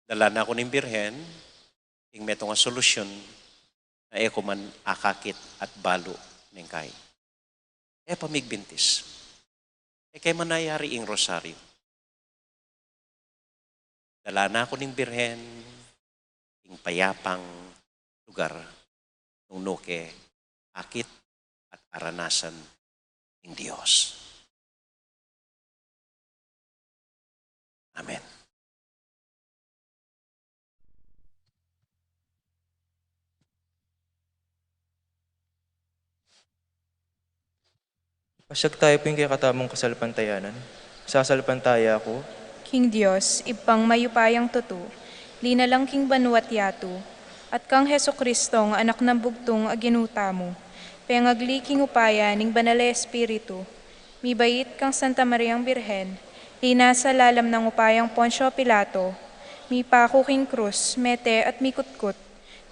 Dalan na ku ning Birhen ing metung a solusyun a e ku man akakit at balu neng kai. E pa migbintis. E ke man nayari ing rosaryu. Dalan na ku ning Birhen ing payapang lugar nung nu ke akit at aranasan ning Dios. Amen. Pasyag tayu pu ing kekatamung kasalpantayanan. Sasalpantaya ku king Dios, Ibpang mayupayang tutu, linalang king banua't yatu, at kang Jesucristong Anak nang bugtung a Ginu tamu, pengagli king upaya ning Banal a Espiritu, mibait kang Santa Mariang Birhen, linasa lalam nang upayang Poncio Pilato, mipaku king krus, mete at mikutkut,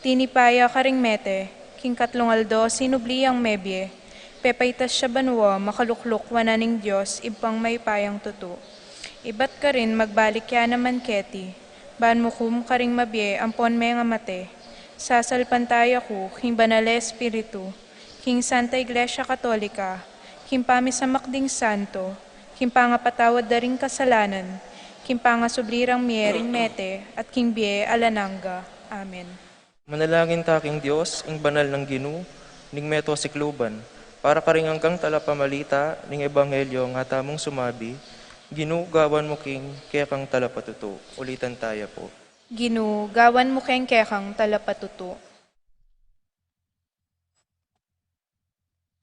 tinipa ya karing mete, king katlung aldo sinubli yang mebie, pepaitas ya banua, makalukluk wanan ning Dios, Ibpang mayupayang tutu. Ibat karin magbalik ya naman keti, ban mukum karing mabie ampon mengamate. Sasalpantaya ku king Banal a Espiritu, king Santa Iglesia Katolika, king pamisamak ding santo, king pangapatawad da ring kasalanan, king pangasubli rang mie ring mete, at king bie alang angga. Amen. Manalangin ta king Dios, ing banal nang Ginu, ning meto sikluban, para karing anggang talapamalita ning ebanghelyo nga tamung sumabi, Ginu, gawan mu king kekang talapatutu. Ulitan taya pu. Ginu, gawan mu keng kekang talapatutu.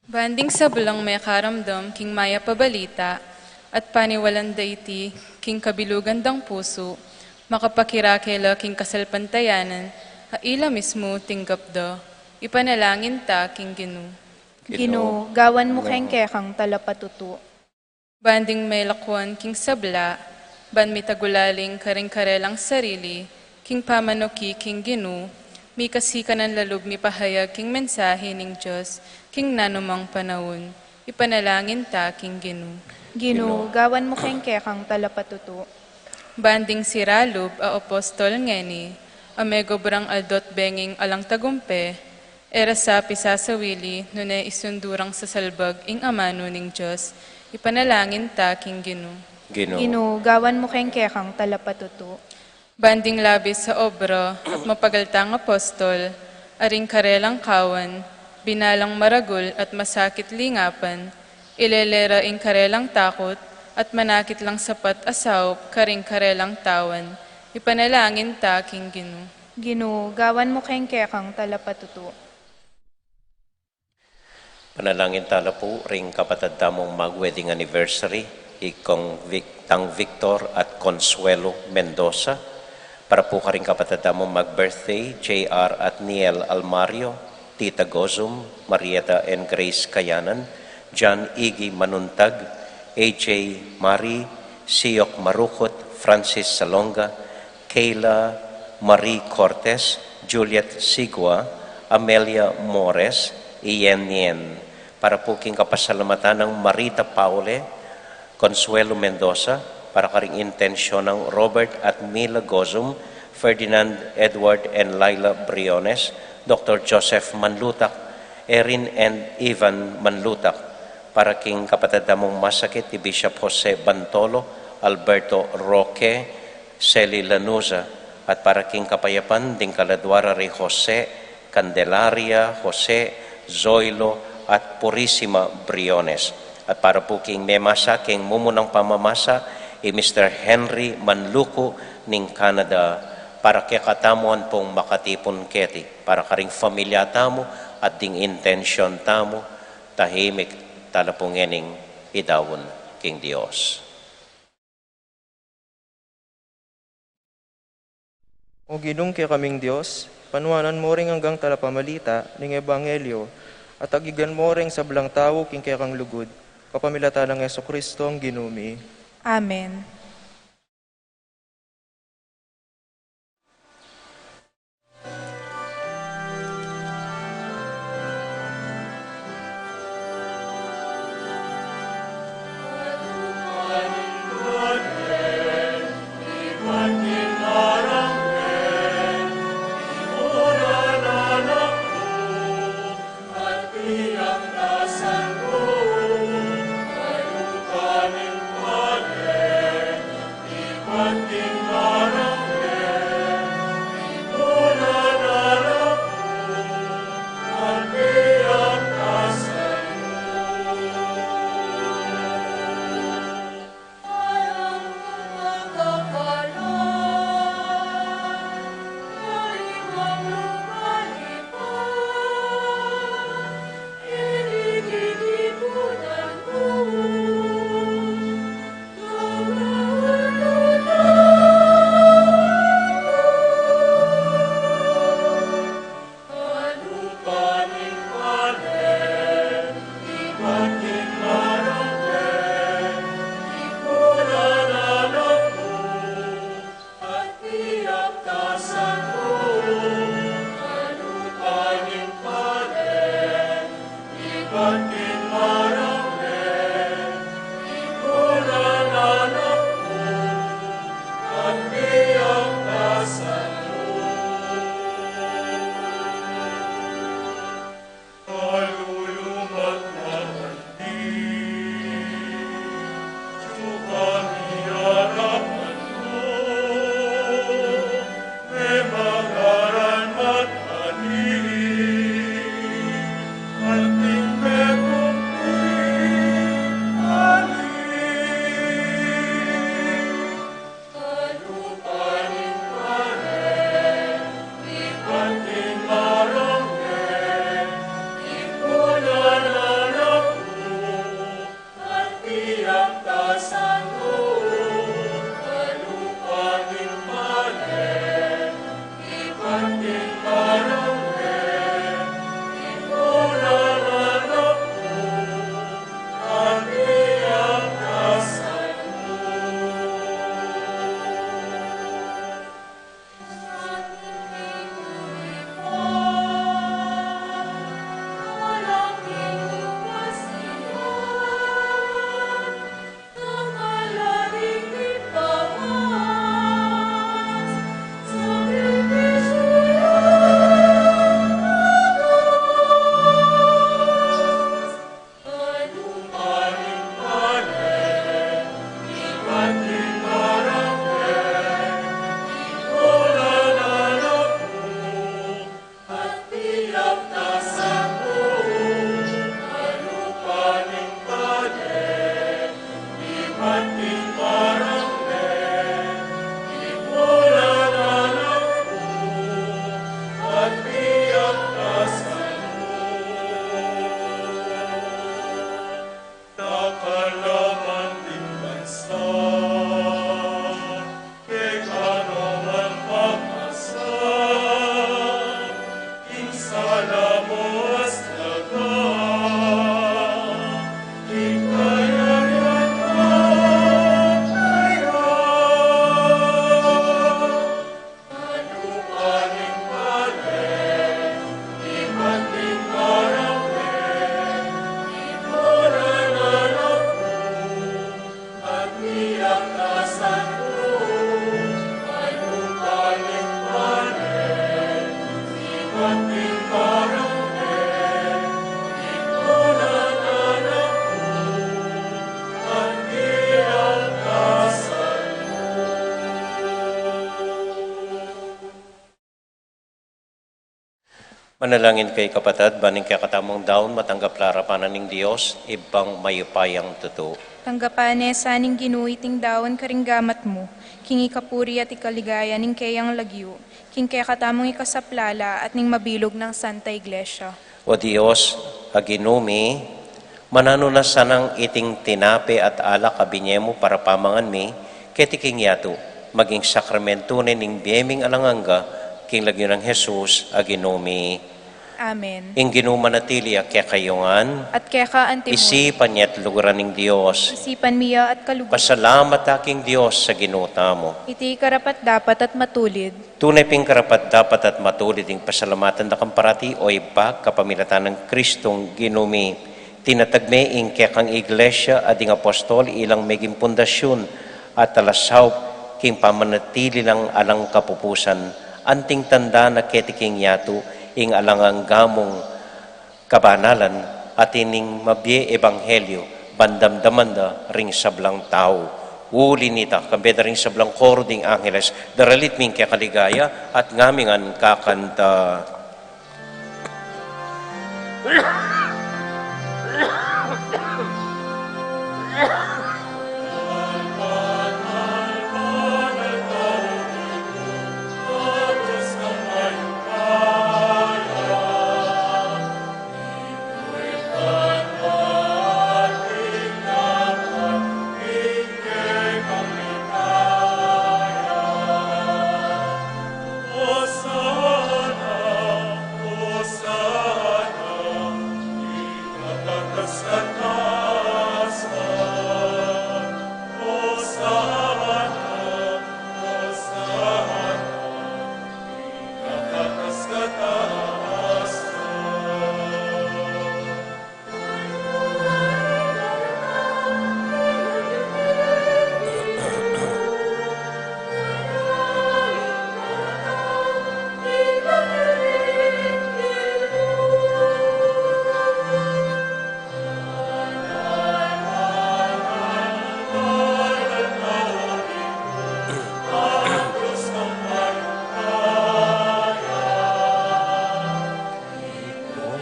Ban ding sablang mekaramdam king mayap a balita, at paniwalan da iti king kabilugan dang pusu, makapakirake la king kasalpantayanan, a ila mismu tinggap da. Ipanalangin ta king Ginu. Ginu, gawan mu keng kekang talapatutu. Ban ding melakuan king sabla, ban mitagulaling karing karelang sarili, king pamanuki king Ginu, mikasikanan la lub mipahayag king mensahe ning Dios, king nanumang panaun. Ipanalangin ta king Ginu. Ginu, gawan mu keng kekang talapatutu. Ban ding sira lub a apostol ngeni, a megobrang aldo't benging alang tagumpe, e ra sa pisasawili, nune isundu rang sasalbag ing amanu ning Dios. Ipanalangin ta king Ginu. Ginu, gawan mu keng kekang talapatutu. Ban ding labis a obra at mapagal tang apostol, a ring karelang kawan, binalang maragul at masakit lingapan, ilele ra ing karelang takut, at manakit lang sapat a saup karing karelang tawan. Ipanalangin ta king Ginu. Ginu, gawan mu keng kekang talapatutu. Panalangin ta la pu ring kapatad tamung mag-wedding anniversary, i Kong Vic-, Tang Victor at Consuelo Mendoza, para pu karing kapatad tamung mag-birthday, J R at Niel Almario, Tita Gozum, Marieta and Grace Kayanan, John Iggy Manuntag, A J Mari, Siok Marukut, Francis Salonga, Kayla Marie Cortes, Juliet Sigua, Amelia Mores, Ian Nien. Para pu king kapasalamatan nang Marita Paule, Consuelo Mendoza, para karing intensyon nang Robert at Mila Gozum, Ferdinand, Edward and Laila Briones, Doktor Joseph Manlutak, Erin and Ivan Manlutak, para king kapatad tamung masakit, i Bishop Jose Bantolo, Alberto Roque, Sally Lanuza, at para king kapayapan ding kaladua ra ri Jose, Candelaria, Jose, Zoilo, at Purisima Briones. At para pu king memasa king mumunang pamamasa, i Mister Henry Manluku ning Canada, para kekatamu ampong makatipun keti, para karing familia tamu, at ding intensyon tamu, tahimik ta la pu ngening idaun king Dios. O Ginung kekaming Dios, panuanan mu ring anggang talapamalita ning ebanghelyo, at agigan mu ring sablang tau king kekang lugud, kapamilatan nang Jesucristo a Ginu mi. Amen. Manalangin kayu, kapatad, ban ing kekatamung daun matanggap la arapan na ning Dios, Ibpang mayupayang tutu. Tanggapan ne sa ning Ginu iting daun karing gamat mu, king ikapuri at ikaligaya ning keyang lagyu, king kekatamung ikasaplala at ning mabilug nang Santa Iglesia. O Dios, a Ginu mi, mananu na sanang iting tinape at alak a binye mu para pamangan mi keti king yatu, maging sakramentu ne ning bie ming alang angga, king lagyu nang Jesus a Ginu mi. Amen. Ing Ginu manatili ya kekayu ngan. At keka antimu. Isipan ye at luguran ning Dios. Isipan mi ya at kaluguran. Pasalamat ta king Dios a Ginu tamu. Iti karapat-dapat at matulid. Tune pin karapat-dapat at matulid ing pasalamatan da kang parati, o Ibpa, kapamilatan nang Kristong Ginu mi. Tinatag me ing kekang Iglesia a ding apostol ilang meging pundasyun at talasaup king pamanatili lang alang kapupusan, anting tanda na keti king yatu ing alang angga mung kabanalan at ining mabie ebanghelyo ban damdaman da ring sablang tau. Uli nita, kambe da ring sablang koro ding angeles, daralit mi ing kekaligaya at ngamin ngan kakanta.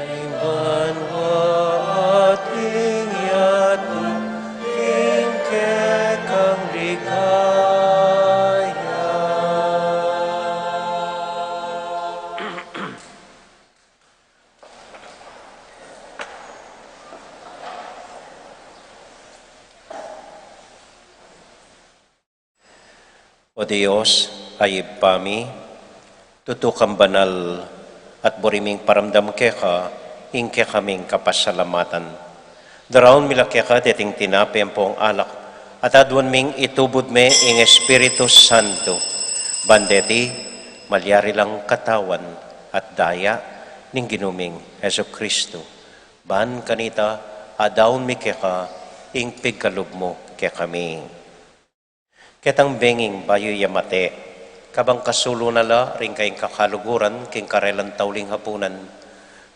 Ing banua at ing yatu, king kekang ligaya. O Dios, a Ibpa mi, tutu kang banal at buri ming paramdam keka ing kekaming kapasalamatan. Daraun mi la keka deting tinape ampong alak, at aduan ming itubud me ing Espiritu Santo, ban deti malyari lang katawan at daya ning Ginu ming Jesucristo. Ban kanita, adaun mi keka ing pigkalub mu kekami. Ketang benging bayu ya mate, kabang kasulu na la ring kayang kakaluguran king karelang tauling hapunan,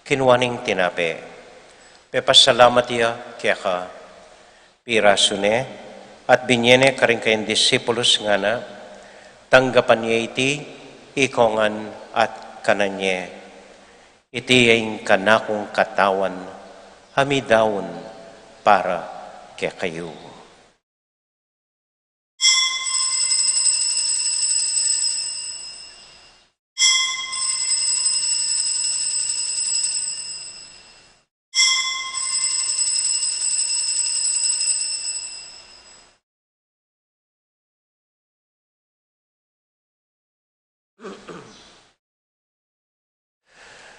kinua neng tinape, pepasalamat ya keka, pirasu ne, at binye ne karing kayang disipulus, ngana, tanggapan ye iti, ikong ngan at kanan ye. Iti ya ing kanakung katawan, a midaun para kekayu.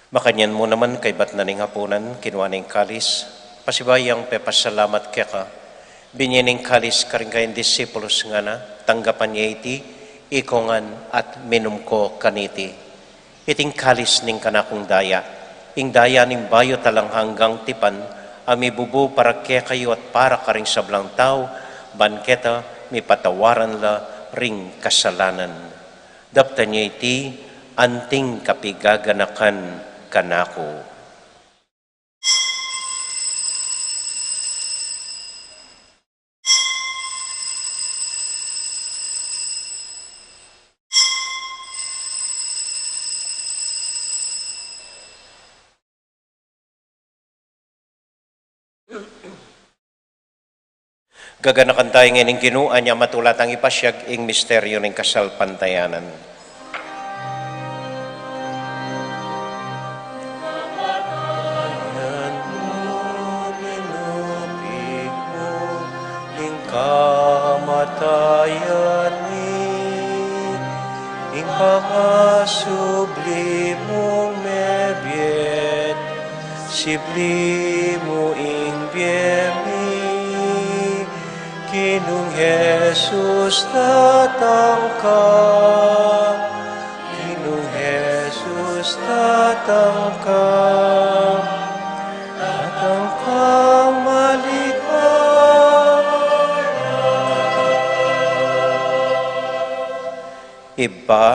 Makanyan mu naman kaybat na ning hapunan, kinua ne ing kalis, pasibayu yang pepasalamat keka, binye ne ing kalis karing kayang disipulus, ngana, tanggapan ye iti, ikong ngan at minum ko kaniti. Iti ing kalis ning kanakung daya, ing daya ning bayu at alang anggang tipan, a mibubu para kekayu at para karing sablang tau, ban keta mipatawaran la ring kasalanan. Daptan ye iti anting kapigaganakan kanaku. Gaganakan tamu ing Ginu, anya matula tang ipasiag ing misteryu ning kasalpantayanan. Kamatayan mu, tinupig mu ing kamatayan mi, ing pangasubli mung mebie, sibli mu ing bie mi. Ginung Jesus, datang ka. Ginung Jesus, datang ka. Datang kang maligaya. Ibpa,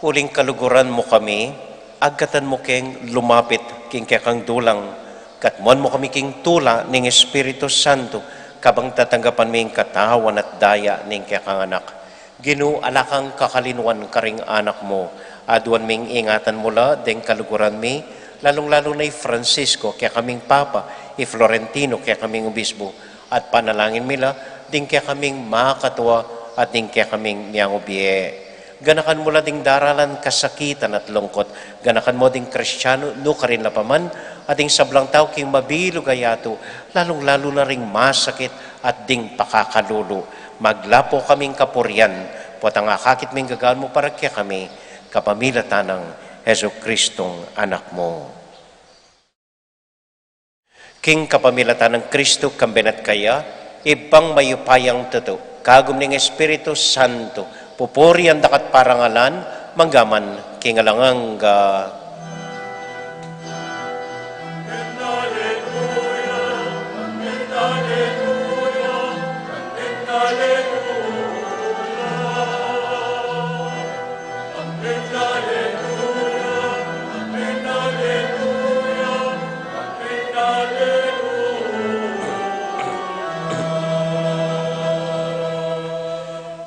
uling kaluguran mu kami, agkatan mu keng lumapit king kekang dulang, katmuan mu kami king tula ning Espiritu Santo, kabang tatanggapan mi ing katawan at daya ning kekang Anak. Ginu, ala kang kakalinuan karing anak mu, aduan ming ingatan mu la deng kaluguran mi, lalung-lalu na i Francisco, kekaming Papa, i Florentino, kekaming Obispo, at panalangin mi la ding kekaming makatua at ding kekaming miangubie. Ganakan mu la ding daralan kasakitan at lungkot. Ganakan mu ding Kristiano nukarin la pa man, at ding sablang tau king mabilug a yatu, lalung-lalu na ring masakit at ding pakakalulu. Maglapo kaming kapurian, potang akakit ming gagawan mu para kekami, kapamilatan nang Jesucristong Anak mu. King kapamilatan nang Kristo, kambe na at kaya, Ibpang mayupayang tutu, kagum ning Espiritu Santo, pupurian da ka at parangalan, mangga man king alang angga.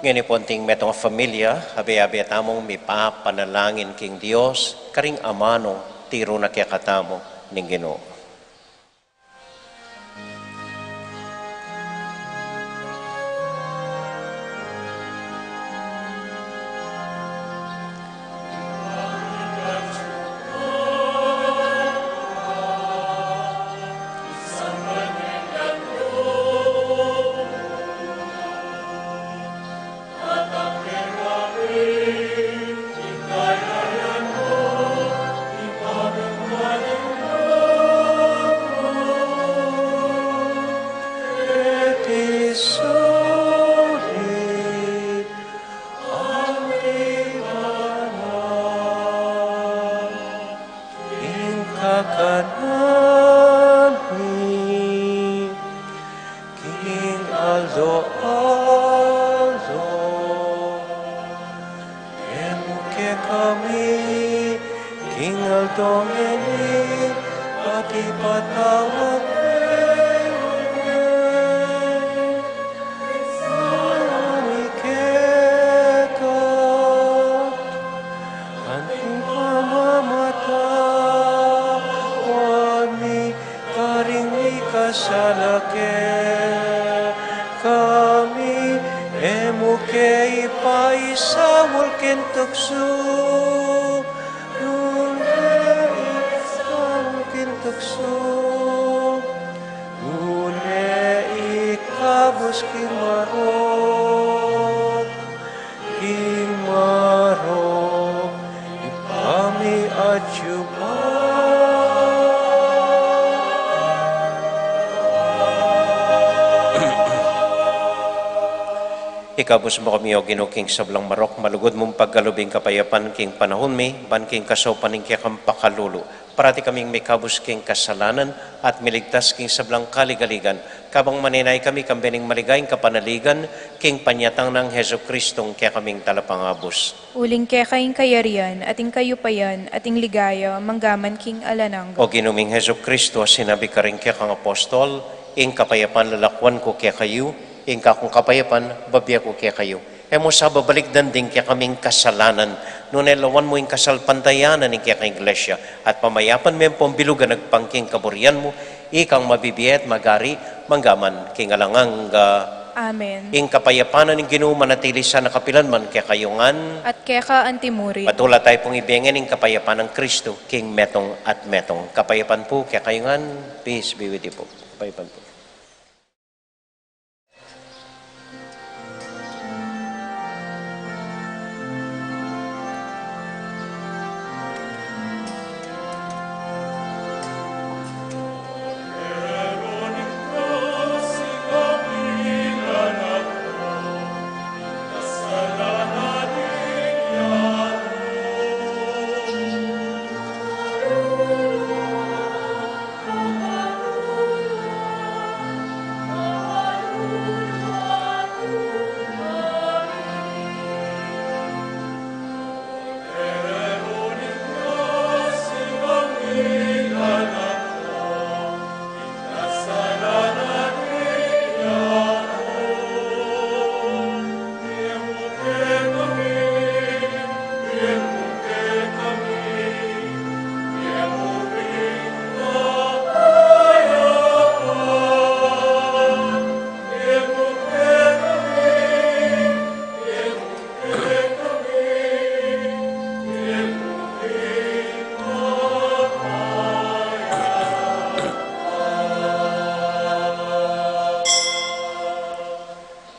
Ngeni pung metung a familia, abe-abe tamung mipapanalangin king Dios, karing amanu tiru na kekatamu ning Ginu. Ing kakanan mi king aldo-aldo. Ibie mu kekami king aldo ngeni, at ipatawad mu kekami ing sala mi keka, anti ing pamamatawad mi karing mikasala kekami, e mu ke ipaisaul king tuksu, nune ipaisaul king tuksu, nune ikabus king marok. King marok, Ibpa mi, atyu ka. Ikabus mu kami, O Ginu, king sablang marok, malugud mung pagkalub ing kapayapan king panahun mi, ban king kasaupan ning kekang pakalulu, parati kaming mikabus king kasalanan at miligtas king sablang kaligaligan, kabang manenaya kami kambe ning maligayang kapanaligan king panyatang nang Jesucristong kekaming Talapangabus. Uling keka ing kayarian, at ing kayupayan, at ing ligaya, manggaman king alang angga. O Ginu ming Jesucristo, a sinabi karing kekang apostol, ing kapayapan lalakuan ku kekayu, ing kakung kapayapan bibie ku kekayu. E mu sa babalikdan ding kekaming kasalanan, nune lawan mu ing kasalpantayanan ning kekang Iglesia, at pamayapan me pong bilugan agpang king kaburian mu, ikang mabibie at magari, mangga man king alang angga. Amen. Ing kapayapan ning Ginu manatili sana kapilan man kekayu ngan. At keka antimurin. Patula tayu pong ibie ngan ing kapayapan nang Kristu, king metung at metung. Kapayapan pu kekayu ngan, peace be with you po. Kapayapan pu.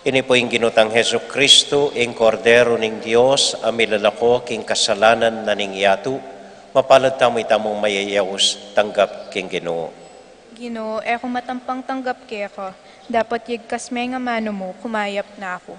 Ini pu ing Ginu tang Jesucristo, ing Kordero ning Dios, a milalako king kasalanan na ning yatu. Mapalad tamu itamung mayayaus tanggap king Ginu. Ginu, e ku matampang tanggap keka, dapot yagkas me ing amanu mu, kumayap na ku.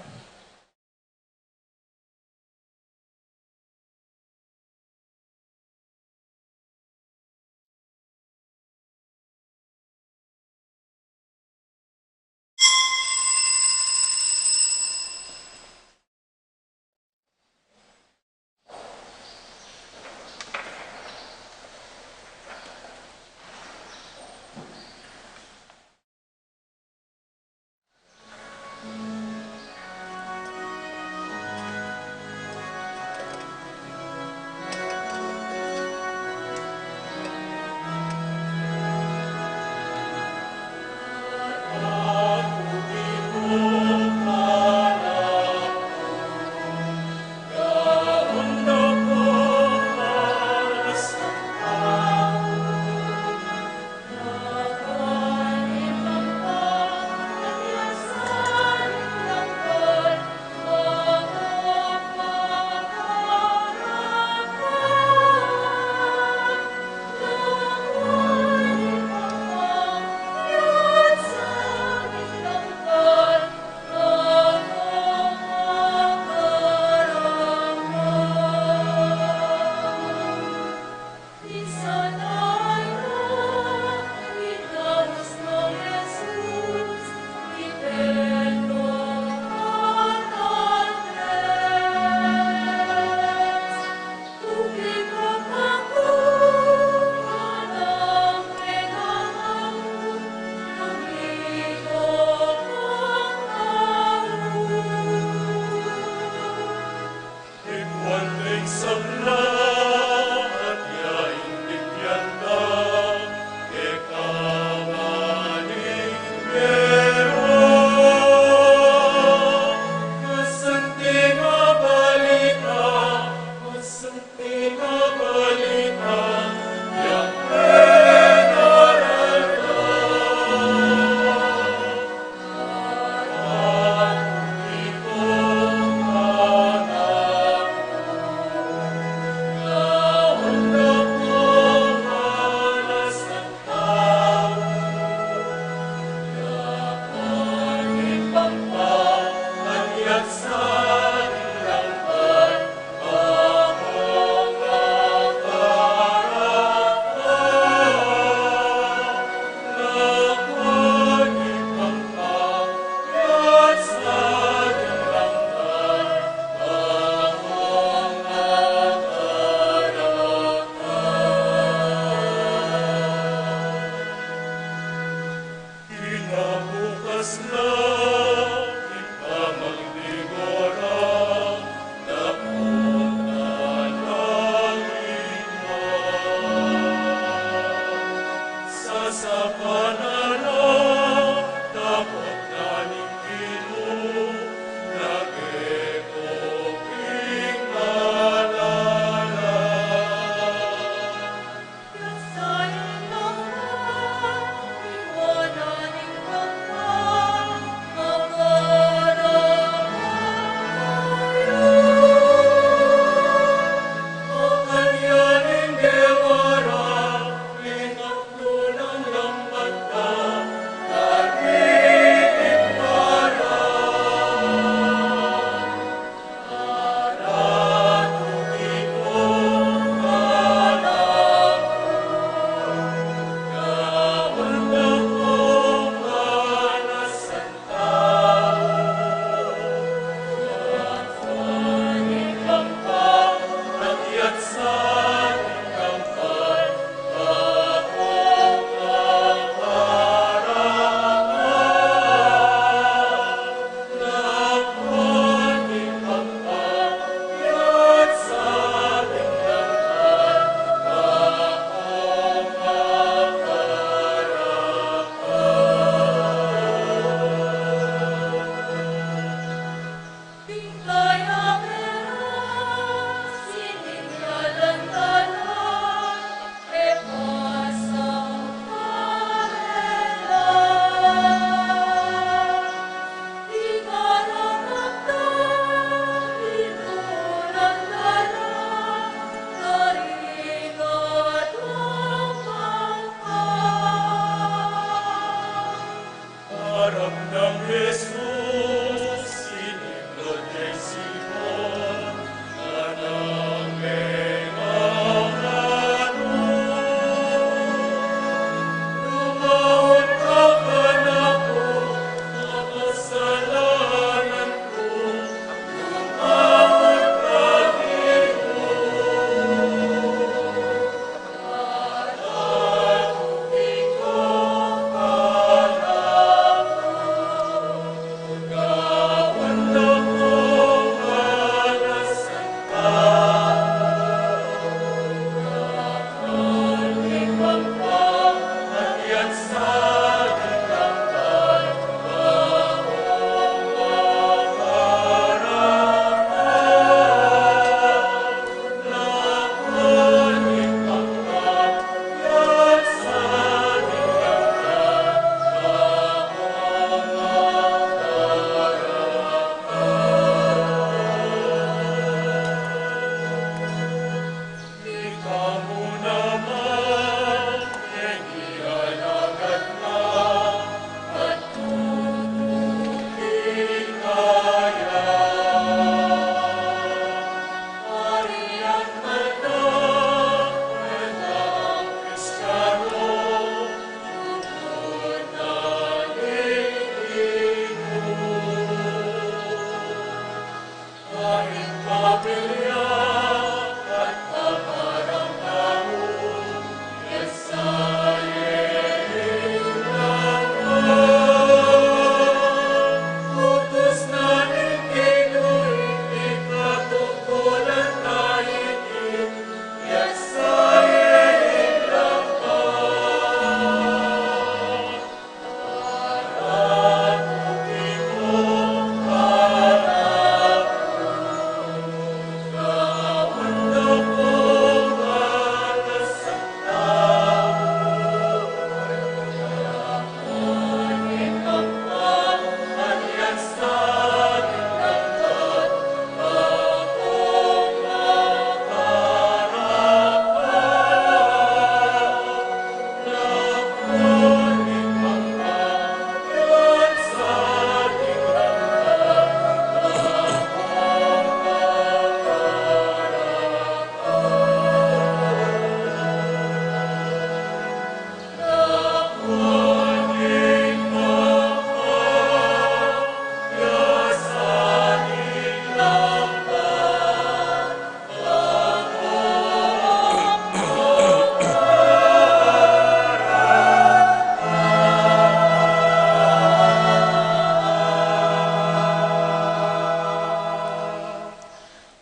Harap nang Jesus, sinipot nang Simon, anang mengawan, lumawag ka kanaku, makasalanan ku, lumawag ka kanaku.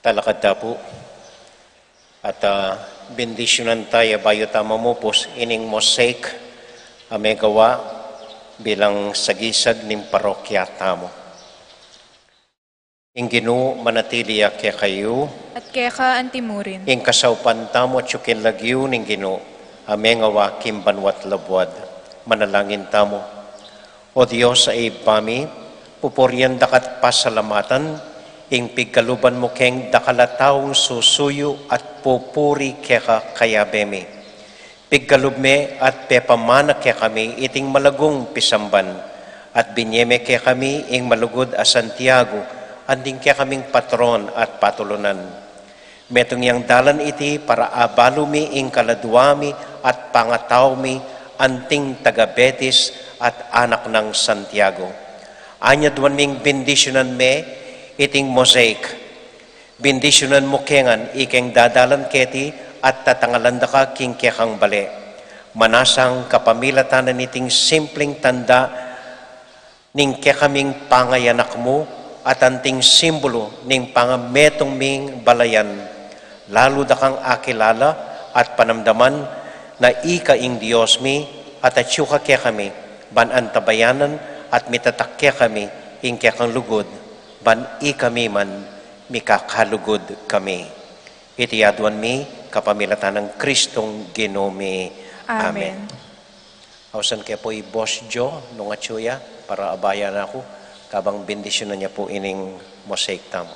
Talakad ta pu at, ah, bendisyunan taya bayu ta mamupus ining Mosaic A megawa bilang sagisag ning parokya tamu. Ing Ginu manatili ya kekayu. At keka anti murin. Ing kasaupan tamu atyu king lagyu ning Ginu, a mengawa king banua't labuad. Manalangin tamu. O Dios a Ibpa mi, pupurian da ka't pasalamatan ing pigkaluban mu keng dakal a taung susuyu at pupuri keka kayabe mi. Pigkalub me at pepamana kekami iting malagung pisamban, at binye me kekami ing malugud a Santiago, anting kekaming patron at patulunan. Metung yang dalan iti para abalu mi ing kaladua mi at pangatau mi anting taga Betis at anak nang Santiago. Anyaduan ming bendisyunan me iting mosaic. Bendisyunan mu ke ngan ikeng dadalan keti at tatangalan da ka king kekang bale. Manasang kapamilatan na niting simpleng tanda ning kekaming pangayanak mu at anting simbulu ning pangametung ming balayan. Lalu da kang akilala at panamdaman na ika ing Dios mi at atyu ka kekami, ban antabayanan at mitatak kekami ing kekang lugud, ban ikami man mikakalugud kami. Iti aduan mi kapamilatan nang Kristong Ginu mi. Amen. Amen. Ausan ke pu i Boss Joe, nung atyu ya, para abayan na ku, kabang bendisyunan ya pu ining mosaic tamu.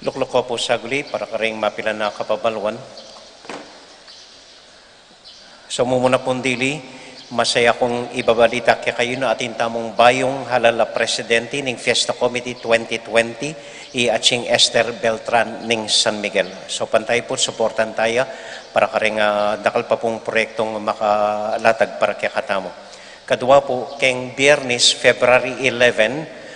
Lukluk ko pu saguli para karing mapilan a kapabaluan. So, mumuna pung dili, masaya kung ibabalita kekayu na atin tamung bayung halal a presidente ning Fiesta Committee twenty twenty, i Aching Esther Beltran ning San Miguel. So, pantay pu, suportan taya para karing, ah, dakal pa pung proyektong makalatag para kekatamu. Kadua pu, keng Biernes, February eleven,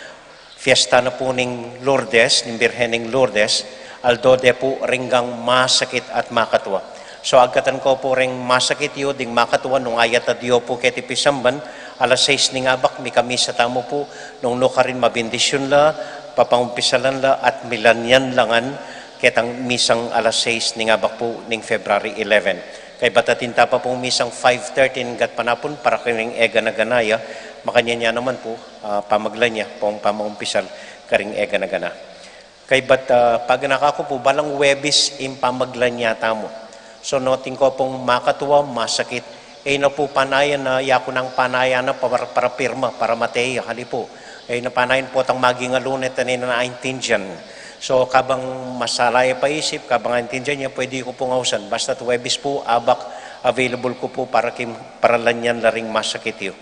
fiesta na pu ning Lourdes, ning Birhen ning Lourdes, aldo de pu ring gang masakit at makatua. So, agkatan ko pu ring masakit yu, ding makatua, nung ayat a dio pu keti pisamban, alas sais ning abak, mikamisa tamu pu, nung nukarin mabindisyun la, papangumpisalan la, at milanyan la ngan, ketang misang alas sais ning abak pu ning February eleven. Kaybat atin ta pa pung misang five thirty ning gatpanapun para karing e gana-gana ya, makanyan ya naman pu, ah, pamaglan ya, pung pamangumpisal karing e gana-gana. Kaybat, ah, paganaka ku pu, balang Webis ing pamaglan ya tamu. So, nukarin ko pung makatua, masakit. E na pu panayan na, yaku nang panayan na para, para pirma, para mate ya, hali pu. E na panayan potang maging Lunes, e na naintindian. So, kabang masala ya pa isip, kabang aintindian ya, pwede ku pung ausan. Basta't Webis pu, abak, available ku pu para kim-, para lanyan la ring masakit yu.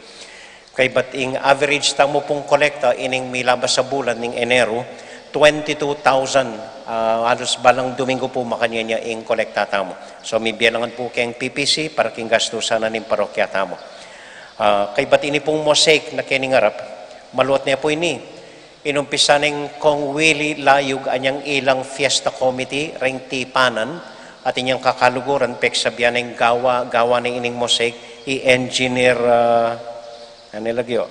Kaybat ing average tamu pung kolekta ining milabas a bulan ning Enero, twenty-two thousand, ah, halos balang Domingo pu makanyan ya ing kolekta tamu. So, mibie la ngan pu keng P P C para king gastusan na ning parokya tamu. Ah, kaybat ini pung mosaic na kening arap, maluat ne pu ini. Inumpisa neng Kong Willie Layug anyang ilang Fiesta Committee reng Tipanan, at inyang kakaluguran peksabian neng gawa, gawa ne ining mosaic, i Engineer, ah, anu lagyu?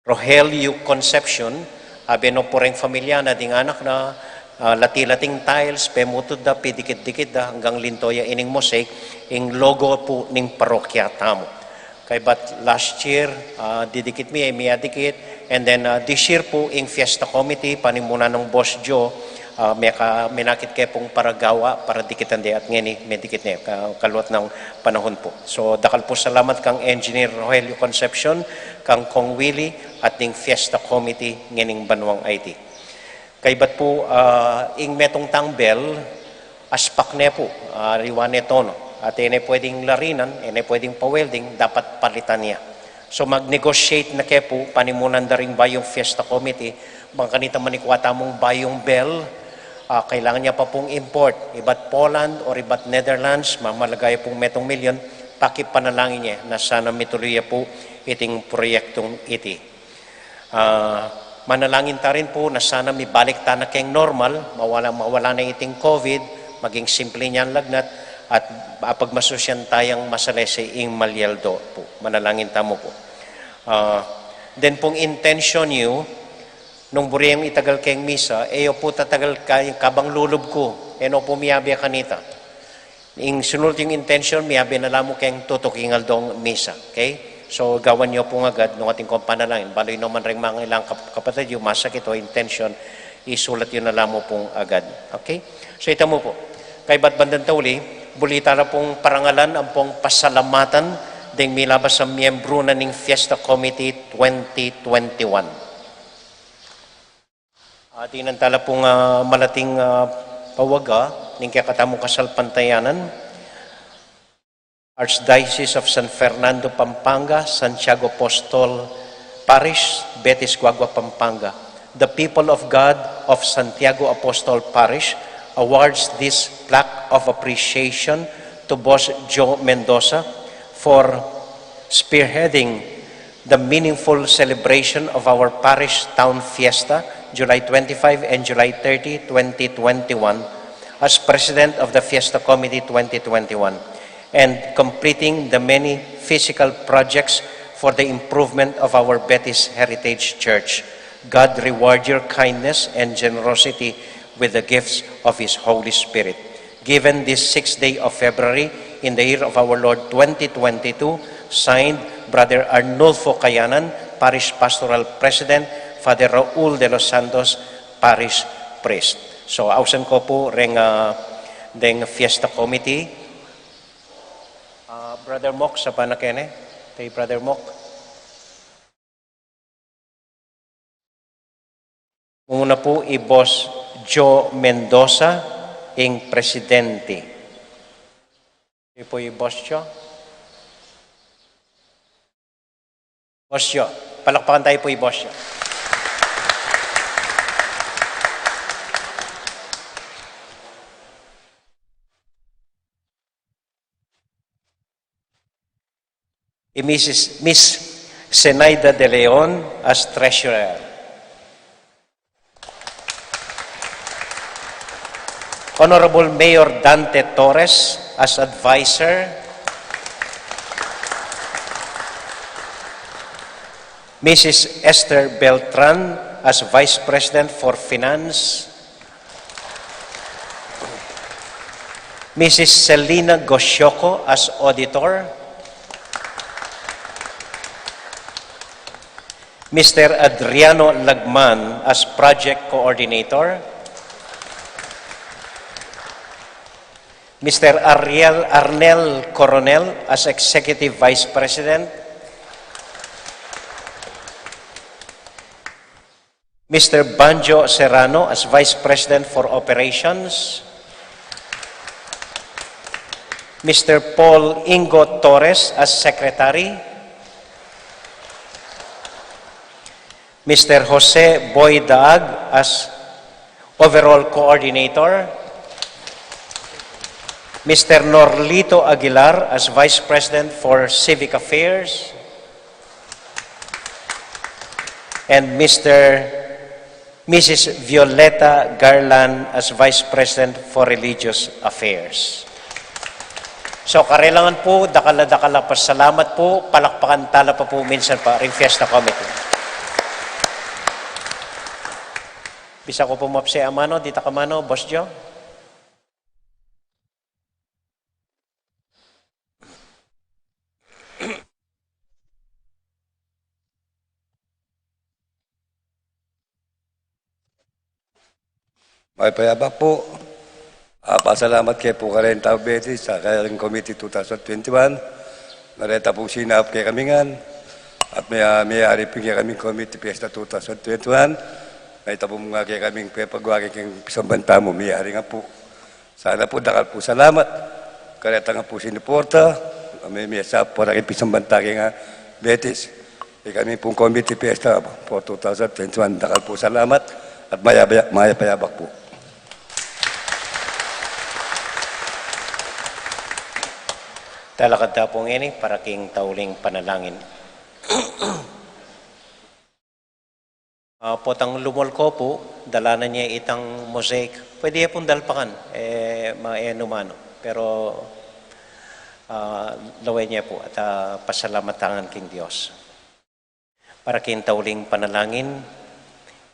Rogelio Concepcion, abe no pu reng familia na ding anak na, ah, lati-lating tiles, pemutud da, pidikit-dikit da, anggang linto ya ining mosaic, ing logo pu ning parokya tamu. Kaybat last year, ah, didikit mi, e mi adikit. And then, ah, this year pu, ing Fiesta Committee, panimunan nang Boss Joe, ah, meka-, menakit ke pung paragawa, para dikitan de at ngeni, medikit ne, ka-, kaluat nang panahun pu. So, dakal pu salamat kang Engineer Rogelio Concepcion, kang Kong Willie, at ning Fiesta Committee, ngening banuang Haiti. Kaybat pu, ah, ing metung tang bell, aspak ne pu, ah, aliwa ne tono. At e ne pwedeng larinan, e ne pwedeng pa-welding, dapat palitan ya. So mag-negotiate na ke pu, panimunan da ring bayung Fiesta Committee, bang kanita manikwa tamung bayung bell, ah, kailangan ya pa pung import. Ibat Poland or ibat Netherlands, mamalaga ya pung metung milyon, pakipanalangin ye, na sana mituluy ya pu iting proyektung iti. Ah, manalangin ta rin pu na sana mibalik tana keng normal, mawala, mawala na iting COVID, maging simple niyan lagnat, at apagmasusyan tayang masalese ing malyaldo pu. Manalangin tamu pu. Ah, then pung intention yu, nung buri yung itagal keng misa, e yo pu tatagal ka-, kabang lulub ku, e no pu miyabe kanita. Ing sunut yung intention, miyabe na la mu keng tutuking aldong misa. Okay? So, gawan yo pung agad, nung atin kong panalangin. Balu yu naman ring mangailangan kap-, kapatid yu, masakit o intention, isulat yu na la mu pung agad. Okay? So, ita mu pu. Kaybat bandang tauli, buli tala pung parangalan, ampong pasalamatan, ding milabas a miyembru na ning Fiesta Committee twenty twenty-one. Ah, dinan tala pung, ah, malating, ah, pawaga ning kekatamung kasalpantayanan. Archdiocese of San Fernando, Pampanga, Santiago Apostol Parish, Betis Guagua, Pampanga. The people of God of Santiago Apostol Parish awards this plaque of appreciation to Boss Joe Mendoza for spearheading the meaningful celebration of our parish town fiesta, July twenty-five and July thirty, twenty twenty-one, as President of the Fiesta Committee twenty twenty-one, and completing the many physical projects for the improvement of our Betis Heritage Church. God reward your kindness and generosity with the gifts of His Holy Spirit. Given this sixth day of February in the year of our Lord twenty twenty-two, signed, Brother Arnulfo Kayanan, Parish Pastoral President, Father Raul de los Santos, Parish Priest. So, ausan ko pu reng, ah, deng Fiesta Committee. Ah, Brother Mok, sa pa na kene? Kay Brother Mok. Muna pu i Boss Joe Mendoza, ing presidente. Ito pu i Boss Joe. Boss Joe. Palakpakan tayu pu i Boss Joe. I Missus, Miss Zenaida De Leon as treasurer. Honorable Mayor Dante Torres as advisor. Missus Esther Beltran as Vice President for Finance. Missus Selina Gosioko as auditor. Mister Adriano Lagman as project coordinator. Mister Ariel, Arnel Coronel as executive vice president. Mister Banjo Serrano as Vice President for Operations. Mister Paul Ingo Torres as Secretary. Mister Jose Boy Daag as Overall Coordinator. Mister Norlito Aguilar as Vice President for Civic Affairs. And Mister, Missus Violeta Garland as Vice President for Religious Affairs. So, karelangan pu, dakal a dakal a pasalamat pu, palakpakan tala pa pu minsan pa ring Fiesta Committee. Bisa ku pu mapse a mano, ditak a mano, Boss Joe? Mayap a yabak pu. Ah, pasalamat ke pu kareng tau Betis, sa kareng Committee two thousand twenty-one. Na reta pung sinaup kekami ngan. At may, ah, miyari pu ing kekaming Committee Fiesta two thousand twenty-one. May tabu mu nga kekaming pepagwari keng pisamban tamu, miyari ngan pu. Sana pu dakal pu salamat. Kareta ngan pu sinuporta, may, may sa para keng pisamban ta keng, ah, Betis. Ikami pung Committee Fiesta for two thousand twenty-one, dakal pu salamat at mayap a, mayap a yabak pu. Talakad ta pu ngeni para king tauling panalangin. Ah, potang lumol ko pu, dalanan ye itang mosaic. Pwede ye pung dalpakan, e, ma-, e, numano. Pero, ah, lawen ye pu at, ah, pasalamatan king Dios. Para king tauling panalangin,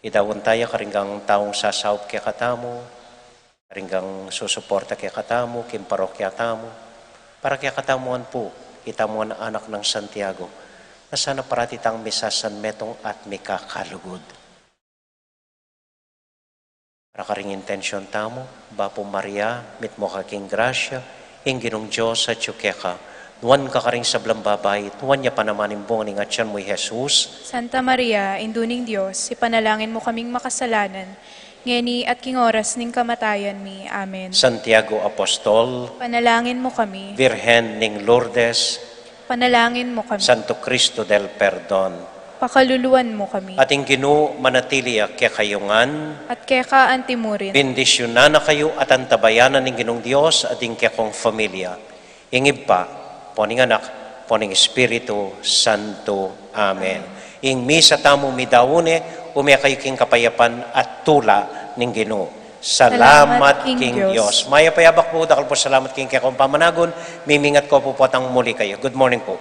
idaun taya karing taung sasaup kekatamu, karing susuporta kekatamu king parokya tamu, para kekatamu ngan pu, itamu ngan anak nang Santiago, na sana parati tang misasanmetung at mikakalugud. Para karing intensyon tamu, Bapu Maria, mitmu ka king grasya, ing Ginung Dios atyu keka, nuan ka karing sablang babai, nuan ya pa naman ing bunga ning atyan mu, i Jesus. Santa Maria, Indu ning Dios, ipanalangin mu kaming makasalanan, ngeni at king oras ning kamatayan mi. Amen. Santiago Apostol, panalangin mu kami. Birhen ning Lourdes, panalangin mu kami. Santo Cristo del Perdon, pakaluluan mu kami. At ing Ginu manatili ya kekayu ngan. At keka antimurin. Bendisyunan na kayu at antabayanan ning Ginung Dios at ing kekong familia, ing Ibpa, ampo ning Anak, ampo ning Espiritu Santo. Amen. Ing misa tamu midaun ne, ume kayu king kapayapan at tula ning Ginu. Salamat king Dios. Mayap a yabak pu, dakal pu salamat king kekong pamanagun, mimingat ko pu potang muli kayu. Good morning pu.